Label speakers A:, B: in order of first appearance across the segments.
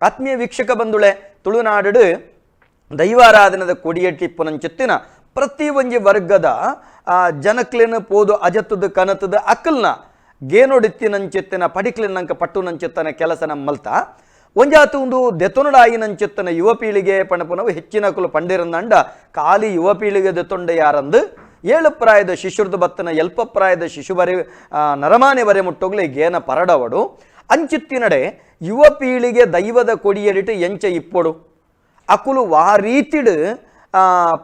A: ಆತ್ಮೀಯ ವೀಕ್ಷಕ ಬಂಧುಳೆ, ತುಳುನಾಡು ದೈವಾರಾಧನದ ಕೊಡಿಯಟ್ಟಿ ಪುನಂಚಿತ್ತಿನ ಪ್ರತಿ ಒಂಜಿ ವರ್ಗದ ಜನಕ್ಲೆನ ಪೋದು ಅಜತ್ತದ ಕನತದ ಅಕ್ಕಲ್ನ ಗೇನೊಡಿತ್ತಿನಂಚಿತ್ತಿನ ಪಡಿಕ್ಲಿನಂಕ ಪಟ್ಟುನಂಚಿತ್ತನ ಕೆಲಸ ನಮ್ಮಲ್ತ ಒಂಜಾತು ಒಂದು ದೆತೊನಡಾಯಿನಂಚಿತ್ತನ ಯುವ ಪೀಳಿಗೆ ಪಣಪುನವು ಹೆಚ್ಚಿನ ಕುಲು ಪಂಡಿರಂದಂಡ ಖಾಲಿ ಯುವ ಪೀಳಿಗೆ ದೆತೊಂಡ ಯಾರಂದು ಏಳು ಪ್ರಾಯದ ಶಿಶುರ್ದು ಬತ್ತನ ಎಲ್ಪ ಪ್ರಾಯದ ಶಿಶು ಬರೆ ನರಮಾನೆ ಬರೆ ಮುಟ್ಟೋಗ್ಲೆ ಗೇನ ಪರಡವಡು ಅಂಚಿತ್ತಿನಡೆ ಯುವ ಪೀಳಿಗೆ ದೈವದ ಕೊಡಿಯಡಿಟ್ಟು ಎಂಚ ಇಪ್ಪೊಡು ಅಕುಲು ವಾ ರೀತಿಡು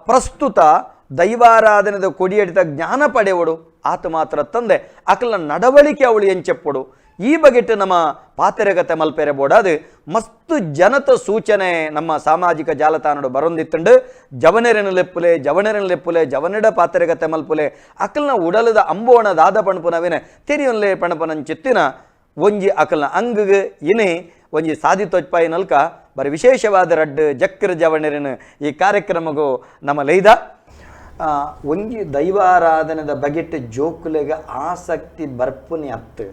A: ಪ್ರಸ್ತುತ ದೈವಾರಾಧನೆದ ಕೊಡಿಯಡಿತ ಜ್ಞಾನ ಪಡೆವಡು ಆತ ಮಾತ್ರ ತಂದೆ ಅಕಲ್ನ ನಡವಳಿಕೆ ಅವಳು ಎಂಚೆಪ್ಪೊಡು ಈ ಬಗೆಟ್ ನಮ್ಮ ಪಾತೆರಗತೆ ಮಲ್ಪೆರೆ ಬೋಡಾದು ಮಸ್ತ್ ಜನತ ಸೂಚನೆ ನಮ್ಮ ಸಾಮಾಜಿಕ ಜಾಲತಾಣಡು ಬರೊಂದಿತ್ತುಂಡು. ಜವನೆರೆನ ಲೆಪ್ಪುಲೆ ಜವನೆರೆನ ಲೆಪ್ಪುಲೆ ಜವನೆಡ ಪಾತೆರಗತೆ ಮಲ್ಪುಲೆ ಅಕಲ್ನ ಉಡಲದ ಅಂಬೋಣ ದಾದ ಪಣಪುನವೇನೆ ತೆರಿಯೊನ್ಲೆ ಪಣಪನಂಚಿತ್ತಿನ ಒಂಜಿ ಅಕಲ್ನ ಅಂಗಗ್ ಇನಿ ಒಂಜಿ ಸಾದಿ ತೊಚ್ಪಾಯಿ ನಲ್ಕ ಬರಿ ವಿಶೇಷವಾದ ರಡ್ಡ್ ಜಕ್ರ ಜವಣೆರೆನ ಈ ಕಾರ್ಯಕ್ರಮಗೂ ನಮ್ಮ ಲೈದ. ಒಂಜಿ ದೈವಾರಾಧನೆದ ಬಗೆಟ್ ಜೋಕುಲೆಗ ಆಸಕ್ತಿ ಬರ್ಪುನಿ ಅತ್ತು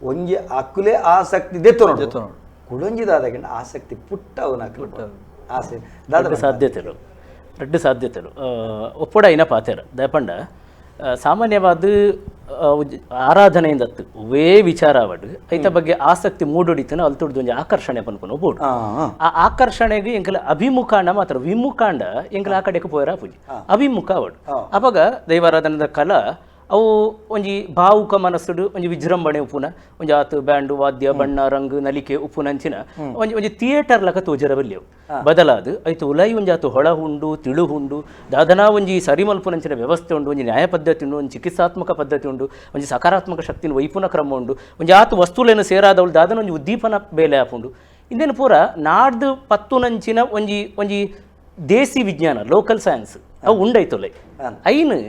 A: ಒಂಜಿ ಅಕುಲೆ ಆಸಕ್ತಿ ದೆತ್ತು ನೋಡು ಕುಡೊಂಜಿ ದಾದಗಿಂಡ ಆಸಕ್ತಿ ಪುಟ್ಟವನ ಆಸೆ ದಾದ
B: ಸಾಧ್ಯತೆಗಳು ರಡ್ಡು ಸಾಧ್ಯತೆಗಳು ಒಪ್ಪಡ ಇನ ಪಾತೆರ ದಯಪಂಡ ಸಾಮಾನ್ಯವಾದ ಆರಾಧನೆಯಿಂದ ವೇ ವಿಚಾರ ಅವಡು ಐತ ಬಗ್ಗೆ ಆಸಕ್ತಿ ಮೂಡೊಡಿತನ ಅಲ್ತುಡ್ದು ಒಂಜಿ ಆಕರ್ಷಣೆ ಪನ್ಪುನ ಬೋಡು. ಆ ಆಕರ್ಷಣೆಗೆ ಎಂಕಲ ಅಭಿಮುಖಾಂಡ ಮಾತ್ರ ವಿಮುಖಾಂಡ ಎಂಕಲ ಆ ಕಡೆಗೆ ಪೋಯರ ಪೂಜೆ ಅಭಿಮುಖ ಅವಡು. ಅವಾಗ ದೈವಾರಾಧನದ ಕಲಾ ಅವು ಒಂಜಿ ಭಾವುಕ ಮನಸ್ಸುಡು ಒಂಜಿ ವಿಜೃಂಭಣೆ ಉಪ್ಪುನ ಒಂಜಿ ಆತು ಬ್ಯಾಂಡು ವಾದ್ಯ ಬಣ್ಣ ರಂಗು ನಲಿಕೆ ಉಪ್ಪುನಂಚಿನ ಒಂಜಿ ಒಂಜಿ ಥಿಯೇಟರ್ ಲಕ ತೋಜರ ಬಲ್ಯವು ಬದಲಾದ ಐತು ಉಲೈ ಒಂಜಿ ಆತು ಹೊಳ ಉಂಡು ತಿಳು ಉಂಡು ದಾದನಾ ಒಂಜಿ ಸರಿಮಲ್ಪುನಂಚಿನ ವ್ಯವಸ್ಥೆ ಉಂಡು, ಒಂಜಿ ನ್ಯಾಯ ಪದ್ಧತಿ ಉಂಡು, ಒಂಜಿ ಚಿಕಿತ್ಸಾತ್ಮಕ ಪದ್ಧತಿ ಉಂಡು, ಒಂಜಿ ಸಕಾರಾತ್ಮಕ ಶಕ್ತಿನ ವೈಪುನ ಕ್ರಮ ಉಂಡು, ಒಂಜಿ ಆತು ವಸ್ತುಲೇನು ಸೇರಾದವಳು ದಾದನ ಒಂಜಿ ಉದ್ದೀಪನ ಬೇಲೆ ಆಪುಂಡು. ಇಂದೇನು ಪೂರ ನಾಡ್ದು ಪತ್ತುನಂಚಿನ ಒಂಜಿ ಒಂಜಿ ದೇಸಿ ವಿಜ್ಞಾನ ಲೋಕಲ್ ಸೈನ್ಸ್ ಅವು ಉಂಡೈತೊಲೆ ಐನು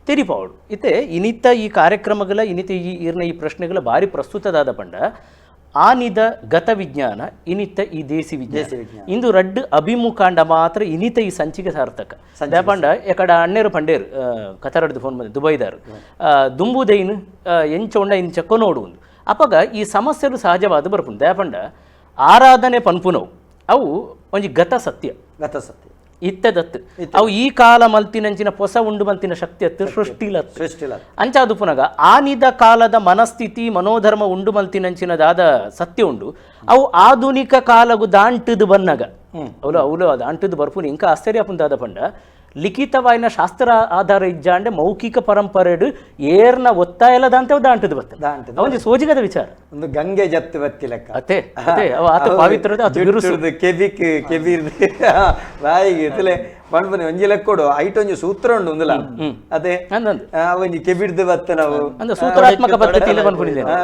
B: ತೆರಿಪಾವಡು. ಇತ್ತೆ ಇನಿತ ಈ ಕಾರ್ಯಕ್ರಮಗಳ ಇನಿತ ಈ ಈರ್ನ ಈ ಪ್ರಶ್ನೆಗಳ ಭಾರಿ ಪ್ರಸ್ತುತದಾದ ಪಂಡ ಆನಿದ ಗತ ವಿಜ್ಞಾನ ಇನಿತ ಈ ದೇಸಿ ವಿಜ್ಞಾನ ಇಂದು ರಡ್ಡು ಅಭಿಮುಖಾಂಡ ಮಾತ್ರ ಇನಿತ ಈ ಸಂಚಿಕೆ ಸಾರ್ಥಕ. ದಾಪಂಡ ಎಕಡ ಅಣ್ಣೇರು ಪಂಡೇರು ಕತರಡ್ದು ಫೋನ್ ಬಂದ ದುಬೈದಾರು ದುಂಬುದೈನು ಎಂಚ ಉಂಡ ಇನ್ ಚೆಕ್ಕ ನೋಡು ಒಂದು ಅಪಗ ಈ ಸಮಸ್ಯೆಲು ಸಹಜವಾದ ಬರ್ಪುಂಡು. ದಯಪಂಡ ಆರಾಧನೆ ಪನ್ಪುನವು ಅವು ಒಂಜಿ ಗತ ಸತ್ಯ
A: ಗತ ಸತ್ಯ
B: ಇತ್ತದತ್ತು ಅವು ಈ ಕಾಲ ಮಲ್ತಿನಂಚಿನ ಪೊಸ ಉಂಡು ಮಲ್ತಿನ ಶಕ್ತಿ ಅತ್ತು ಸೃಷ್ಟಿಲತ್ತು
A: ಸೃಷ್ಟಿಲ
B: ಅಂಚಾದು ಪುನಗ ಆನಿದ ಕಾಲದ ಮನಸ್ಥಿತಿ ಮನೋಧರ್ಮ ಉಂಡು ಮಲ್ತಿನಂಚಿನದಾದ ಸತ್ಯ ಉಂಡು ಅವು ಆಧುನಿಕ ಕಾಲಗು ದಾಂಟದು ಬನ್ನಗ ಅವಳು ಅವಳು ಅದು ಅಂಟದು ಬರ್ಪುನಿ ఇంకా ಆಶ್ಚರ್ಯ ಪುಂದಾದ ಪಂಡ ಲಿಖಿತವಾಯಿನ ಶಾಸ್ತ್ರ ಆಧಾರ ಇಜ್ಜಾಂಡೆ ಮೌಖಿಕ ಪರಂಪರೆಡು ಏರ್ನ ಒತ್ತಾಯಲ ದಾಂತೆ ದಾಂಟದು ಬರ್ತದೆ
A: ದಾಂಟದು
B: ಅವೊಂಜಿ ಸೋಜಿಗದ ವಿಚಾರ
A: ಒಂದು ಗಂಗೆ ಜತ್ತು ಬತ್ತಿ ಲೆಕ್ಕ
B: ಅತ್ತೆ ಅತ್ತೆ ಅವ ಆತ ಪಾವಿತ್ರದ ಆತ ಬಿರುಸು
A: ಕೆಬಿಕ್ ಕೆಬಿರ್ದು ಬಾಯಿಗೆ ಇತ್ತಲೆ ಪಣ್ಪುನಿ ಒಂಜಿ ಲೆಕ್ಕೊಡು ಐಟ್ ಒಂಜಿ ಸೂತ್ರ ಉಂಡು ಒಂದುಲ ಅದೇ
B: ಅಂದಂದು
A: ಒಂಜಿ ಕೆಬಿಡ್ದು ಬತ್ತ ನಾವು
B: ಅಂದ ಸೂತ್ರಾತ್ಮಕ ಪದ್ಧತಿಯಲ್ಲಿ ಪನ್ಪುನಿದ್ದೇನೆ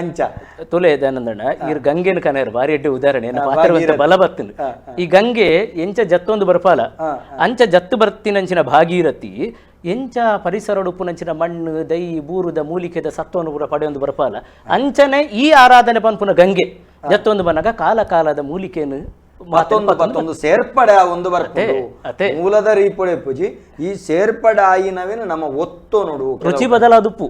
A: ಅಂಚ
B: ತೊಲೆ ದಯಾನಂದಣ್ಣ ಇರ್ ಗಂಗೆನ ಕನೆರ್ ಬಾರಿ ಎಡ್ಡೆ ಉದಾಹರಣೆ ಪಾತ್ರವಂತ ಬಲ ಬತ್ತಿನ ಈ ಗಂಗೆ ಎಂಚ ಜತ್ತೊಂದು ಬರ್ಪಾಲ ಅಂಚ ಜತ್ತು ಬರ್ತಿನಂಚಿನ ಭಾಗೀರಥಿ ಎಂಚ ಪರಿಸರ ಉಪ್ಪುನಂಚಿನ ಮಣ್ಣು ದೈ ಬೂರುದ ಮೂಲಿಕೆದ ಸತ್ವವನ್ನು ಪೂರ ಪಡೆಯೊಂದು ಬರ್ಪಾಲ ಅಂಚನೆ ಈ ಆರಾಧನೆ ಪನ್ಪುನ ಗಂಗೆ ಜತ್ತೊಂದು ಬನ್ನಗ ಕಾಲ ಕಾಲದ ಮೂಲಿಕೆಯನ್ನು
A: ಮತ್ತೊಂದು ಮತ್ತೊಂದು ಸೇರ್ಪಡೆ ಒಂದು ಬರ್ಪುಂಡು
B: ಅತೆ.
A: ಮೂಲದ ರೀಪೊಡೆ ಪೂಜಿ ಈ ಸೇರ್ಪಡೆ ಆಯಿನವೇನು ನಮ್ಮ ಒತ್ತು ನೋಡು
B: ರುಚಿ ಬದಲಾದುಪ್ಪು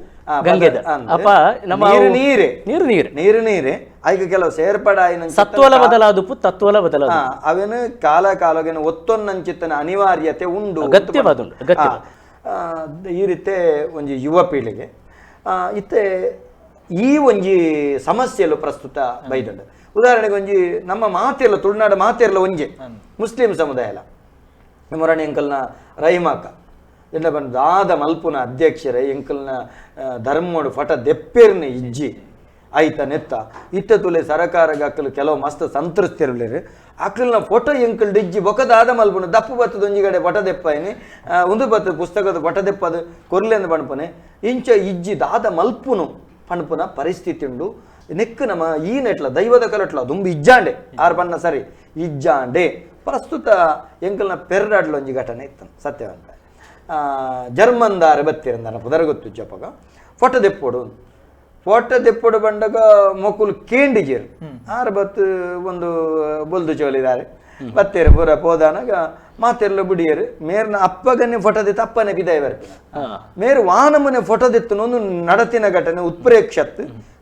B: ಗಂಗೆದ ಅಪ್ಪ ನಮ್ಮ
A: ನೀರು ನೀರೇ
B: ನೀರು ನೀರು
A: ನೀರು ನೀರೇ ಐಕ ಕೆಲವು ಸೇರ್ಪಡೆ ಆಯಿನ
B: ಸತ್ವಲ ಬದಲಾದುಪ್ಪು ತತ್ವಲ ಬದಲಾದ
A: ಅವೇನು ಕಾಲ ಕಾಲಗೇನು ಒತ್ತೊನ್ನಂಚಿತ್ತನ ಅನಿವಾರ್ಯತೆ ಉಂಡು
B: ಅಗತ್ಯವಾದುಂಡು ಅಗತ್ಯ.
A: ಈ ರೀತಿ ಒಂಜಿ ಯುವ ಪೀಳಿಗೆ ಇತ್ತೆ ಈ ಒಂಜಿ ಸಮಸ್ಯೆಲು ಪ್ರಸ್ತುತ ಬೈದಂಡು. ಉದಾಹರಣೆಗೆ ಒಂಜಿ ನಮ್ಮ ಮಾತೆಲ್ಲ ತುಳುನಾಡ ಮಾತೆಲ್ಲ ಒಂಜೆ ಮುಸ್ಲಿಂ ಸಮುದಾಯ ಅಲ್ಲ ಮೊರಣಿ ಅಂಕಲ್ನ ರಹಿಮಾಕ ಎಲ್ಲ ಬಂದು ದಾದ ಮಲ್ಪುನ ಅಧ್ಯಕ್ಷರೇ ಎಂಕಲ್ನ ಧರ್ಮೋಡು ಫಟ ದೆಪ್ಪೇರ್ನ ಇಜ್ಜಿ ಆಯ್ತ ನೆತ್ತ ಇತ್ತ ತುಲೆ ಸರಕಾರಗ ಅಕ್ಕಲು ಕೆಲವು ಮಸ್ತ್ ಸಂತೃಪ್ತಿರ್ಲಿರು ಅಕ್ಕಲ್ನ ಫೋಟೋ ಎಂಕಲ್ ಡಿಜ್ಜಿ ಬೊಕ ದಾದ ಮಲ್ಪುನ ದಪ್ಪು ಬತ್ತದ ಒಂಜಿ ಕಡೆ ಫಟ ದೆಪ್ಪಾಯಿನಿ ಒಂದು ಬತ್ತದ ಪುಸ್ತಕದ ಫಟ ದೆಪ್ಪದು ಕೊರ್ಲೆಂದು ಪಣಪುನೆ ಇಂಚ ಇಜ್ಜಿ ದಾದ ಮಲ್ಪುನು ಪಣಪುನ ಪರಿಸ್ಥಿತಿ ಉಂಡು. ನೆಕ್ಕು ನಮ್ಮ ಈ ನೆಟ್ಲ ದೈವದ ಕಲಟ್ಲ ದುಂಬು ಇಜ್ಜಾಂಡೆ ಆರ್ ಬಣ್ಣ ಸರಿ ಇಜ್ಜಾಂಡೆ ಪ್ರಸ್ತುತ ಎಂಕಲ್ನ ಪೆರ್ರಾಡ್ಲ ಒಂಜಿ ಘಟನೆ ಇತ್ತು ಸತ್ಯವಂತ ಜರ್ಮನ್ದಾರೆ ಬತ್ತಿರಂದನ ಪುದರ ಗೊತ್ತು ಜಪಗ ಫೋಟೋ ದೆಪ್ಪೊಡು ಫೋಟೋ ದೆಪ್ಪೊಡು ಬಂಡಗ ಮೊಕುಲು ಕೇಂಡಿಜೇರು ಆರು ಬತ್ತು ಒಂದು ಬೊಲ್ದು ಚೋಲಿದಾರೆ ಬತ್ತೇರು ಪೂರ ಪೋದಾನಗ ಮಾತೆರ್ಲ ಬುಡಿಯರು ಮೇರ್ನ ಅಪ್ಪಗನೆ ಫೋಟೋ ದೆತ್ತ ಅಪ್ಪನೆ ಬಿದಾಯ ಬರ್ಪಿನ ಮೇರು ವಾನಮನೆ ಫೋಟೋ ದೆತ್ತು ಒಂದು ನಡತಿನ ಘಟನೆ ಉತ್ಪ್ರೇಕ್ಷತ್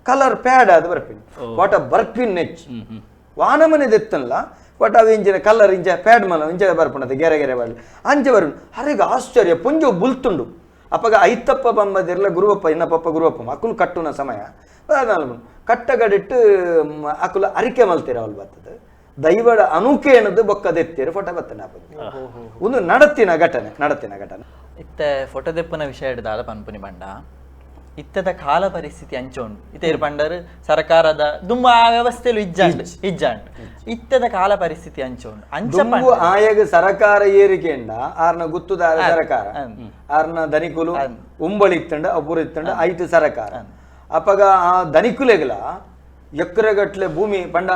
A: ಕಲರ್ ಪ್ಯಾಡ್ ಅದು ಬರ್ಪಿನ ಫೋಟೋ ಬರ್ಪಿನ ನೆಚ್ಚು ವಾನಮನೆ ದೆತ್ತಲ್ಲ ಬಟ್ ಅವು ಇಂಚಿನ ಕಲ್ಲರ್ ಇಂಚ ಪ್ಯಾಡ್ ಮಲ ಇಂಚ ಬರ್ಪುಂಡತೆ ಗೆರೆ ಗೆರೆ ಬಾಡಿ ಅಂಚೆ ಬರುಂಡು. ಅರೆಗ್ ಆಶ್ಚರ್ಯ ಪೊಂಜೋ ಬುಲ್ತುಂಡು. ಅಪಗ ಐತಪ್ಪ ಬಂಬದಿರ್ಲ ಗುರುವಪ್ಪ ಇನ್ನಪಪ್ಪ ಗುರುವಪ್ಪ ಅಕುಲು ಕಟ್ಟುನ ಸಮಯ ಕಟ್ಟಗಡಿಟ್ಟು ಅಕುಲು ಅರಿಕೆ ಮಲ್ತೀರ ಅವಳು ಬರ್ತದೆ ದೈವಡ ಅನುಕೇಣದ್ದು ಬೊಕ್ಕದೆತ್ತೀರ ಫೋಟೋ ಬತ್ತನ ಒಂದು ನಡತಿನ ಘಟನೆ ನಡತಿನ ಘಟನೆ.
C: ಇತ್ತೆ ಫೋಟೋ ದೆಪ್ಪುನ ವಿಷಯ ಹಿಡ್ದಾದ ಪನ್ಪುನಿ ಬಂಡ ಇತ್ತದ ಕಾಲ ಪರಿಸ್ಥಿತಿ ಅಂಚೋಂಡು ಇತ್ತೆ ಪಂಡರ್ ಸರ್ಕಾರದ ದುಂಬ ಆ ವ್ಯವಸ್ಥೆಲು ಇಜ್ಜಾಂಡ್ ಇಜ್ಜಾಂಡ್ ಇತ್ತದ ಕಾಲ ಪರಿಸ್ಥಿತಿ ಅಂಚೋಂಡು ಅಂಚ
A: ದುಂಬು ಆಯಗ ಸರಕಾರ ಏರಿಕೆಂಡ ಆರ್ನ ಗುತ್ತುದಾರ ಸರಕಾರ ಆರ್ನ ದನಿಕುಲು ಉಂಬಳಿ ಇತ್ತಂಡ ಅಪುರ ಇತ್ತಂಡ ಐತು ಸರಕಾರ. ಅಪಗ ಆ ದನಿಕುಲೆಗಲ ಎಕ್ಕರೆಗಟ್ಲೆ ಭೂಮಿ ಪಂಡ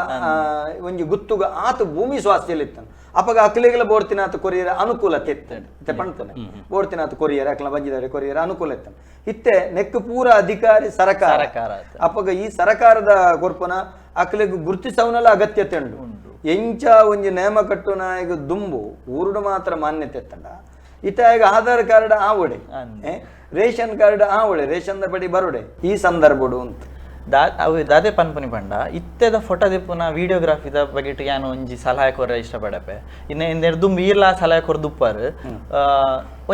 A: ಒಂಜಿ ಗುತ್ತುಗ ಆತ ಭೂಮಿ ಸ್ವಾಸ್ಥ್ಯ ಇತ್ತಂಡ. ಅಪಗ ಅಕ್ಲೆಗಲ ಬೋರ್ತಿನಾತ ಕೊರಿಯರ ಅನುಕೂಲತೆ ಇತ್ತೆ ಪಣ್ತಾನೆ ಬೋರ್ತಿನಾತ ಕೊರಿಯರ್ ಅಕ್ಲ ಬಂಜಿದಾರೆ ಕೊರಿಯರ ಅನುಕೂಲ ಇತ್ತಂಡ. ಇತ್ತೆ ನೆಕ್ ಪೂರ ಅಧಿಕಾರಿ ಸರಕಾರ. ಅಪಗ ಈ ಸರಕಾರದ ಕೊರ್ಪನ ಅಕ್ಲೆಗ್ ಗುರುತಿಸವನಲ್ಲ ಅಗತ್ಯತೆ ಉಂಡು. ಎಂಚ ಒಂಜಿ ನೇಮ ಕಟ್ಟುನಾಯಗ ದುಂಬು ಊರುಡು ಮಾತ್ರ ಮಾನ್ಯತೆ ಇತ್ತಂಡ. ಇತ್ತಾಗ ಆಧಾರ್ ಕಾರ್ಡ್ ಆವಡೆ, ರೇಷನ್ ಕಾರ್ಡ್ ಆವಡೆ, ರೇಷನ್ ಪಡಿ ಬರೋಡೆ ಈ ಸಂದರ್ಭಡು ಅಂತ
C: ಅವು ದಾದೆ ಪನ್ಪುನಿ ಪಂಡ ಇತ್ತೆದ ಫೋಟೋ ದೆಪ್ಪುನ ವಿಡಿಯೋಗ್ರಾಫಿದ ಬಗೆಟ್ ಯಾನು ಒಂಜಿ ಸಲಹೆ ಕೊರ ಇಷ್ಟಪಡಪೆ. ಇನ್ನು ಇಂದೆರ್ ದುಂಬು ಈರ್ಲಾ ಸಲಹೆ ಕೊರ್ದುಪ್ಪಾರು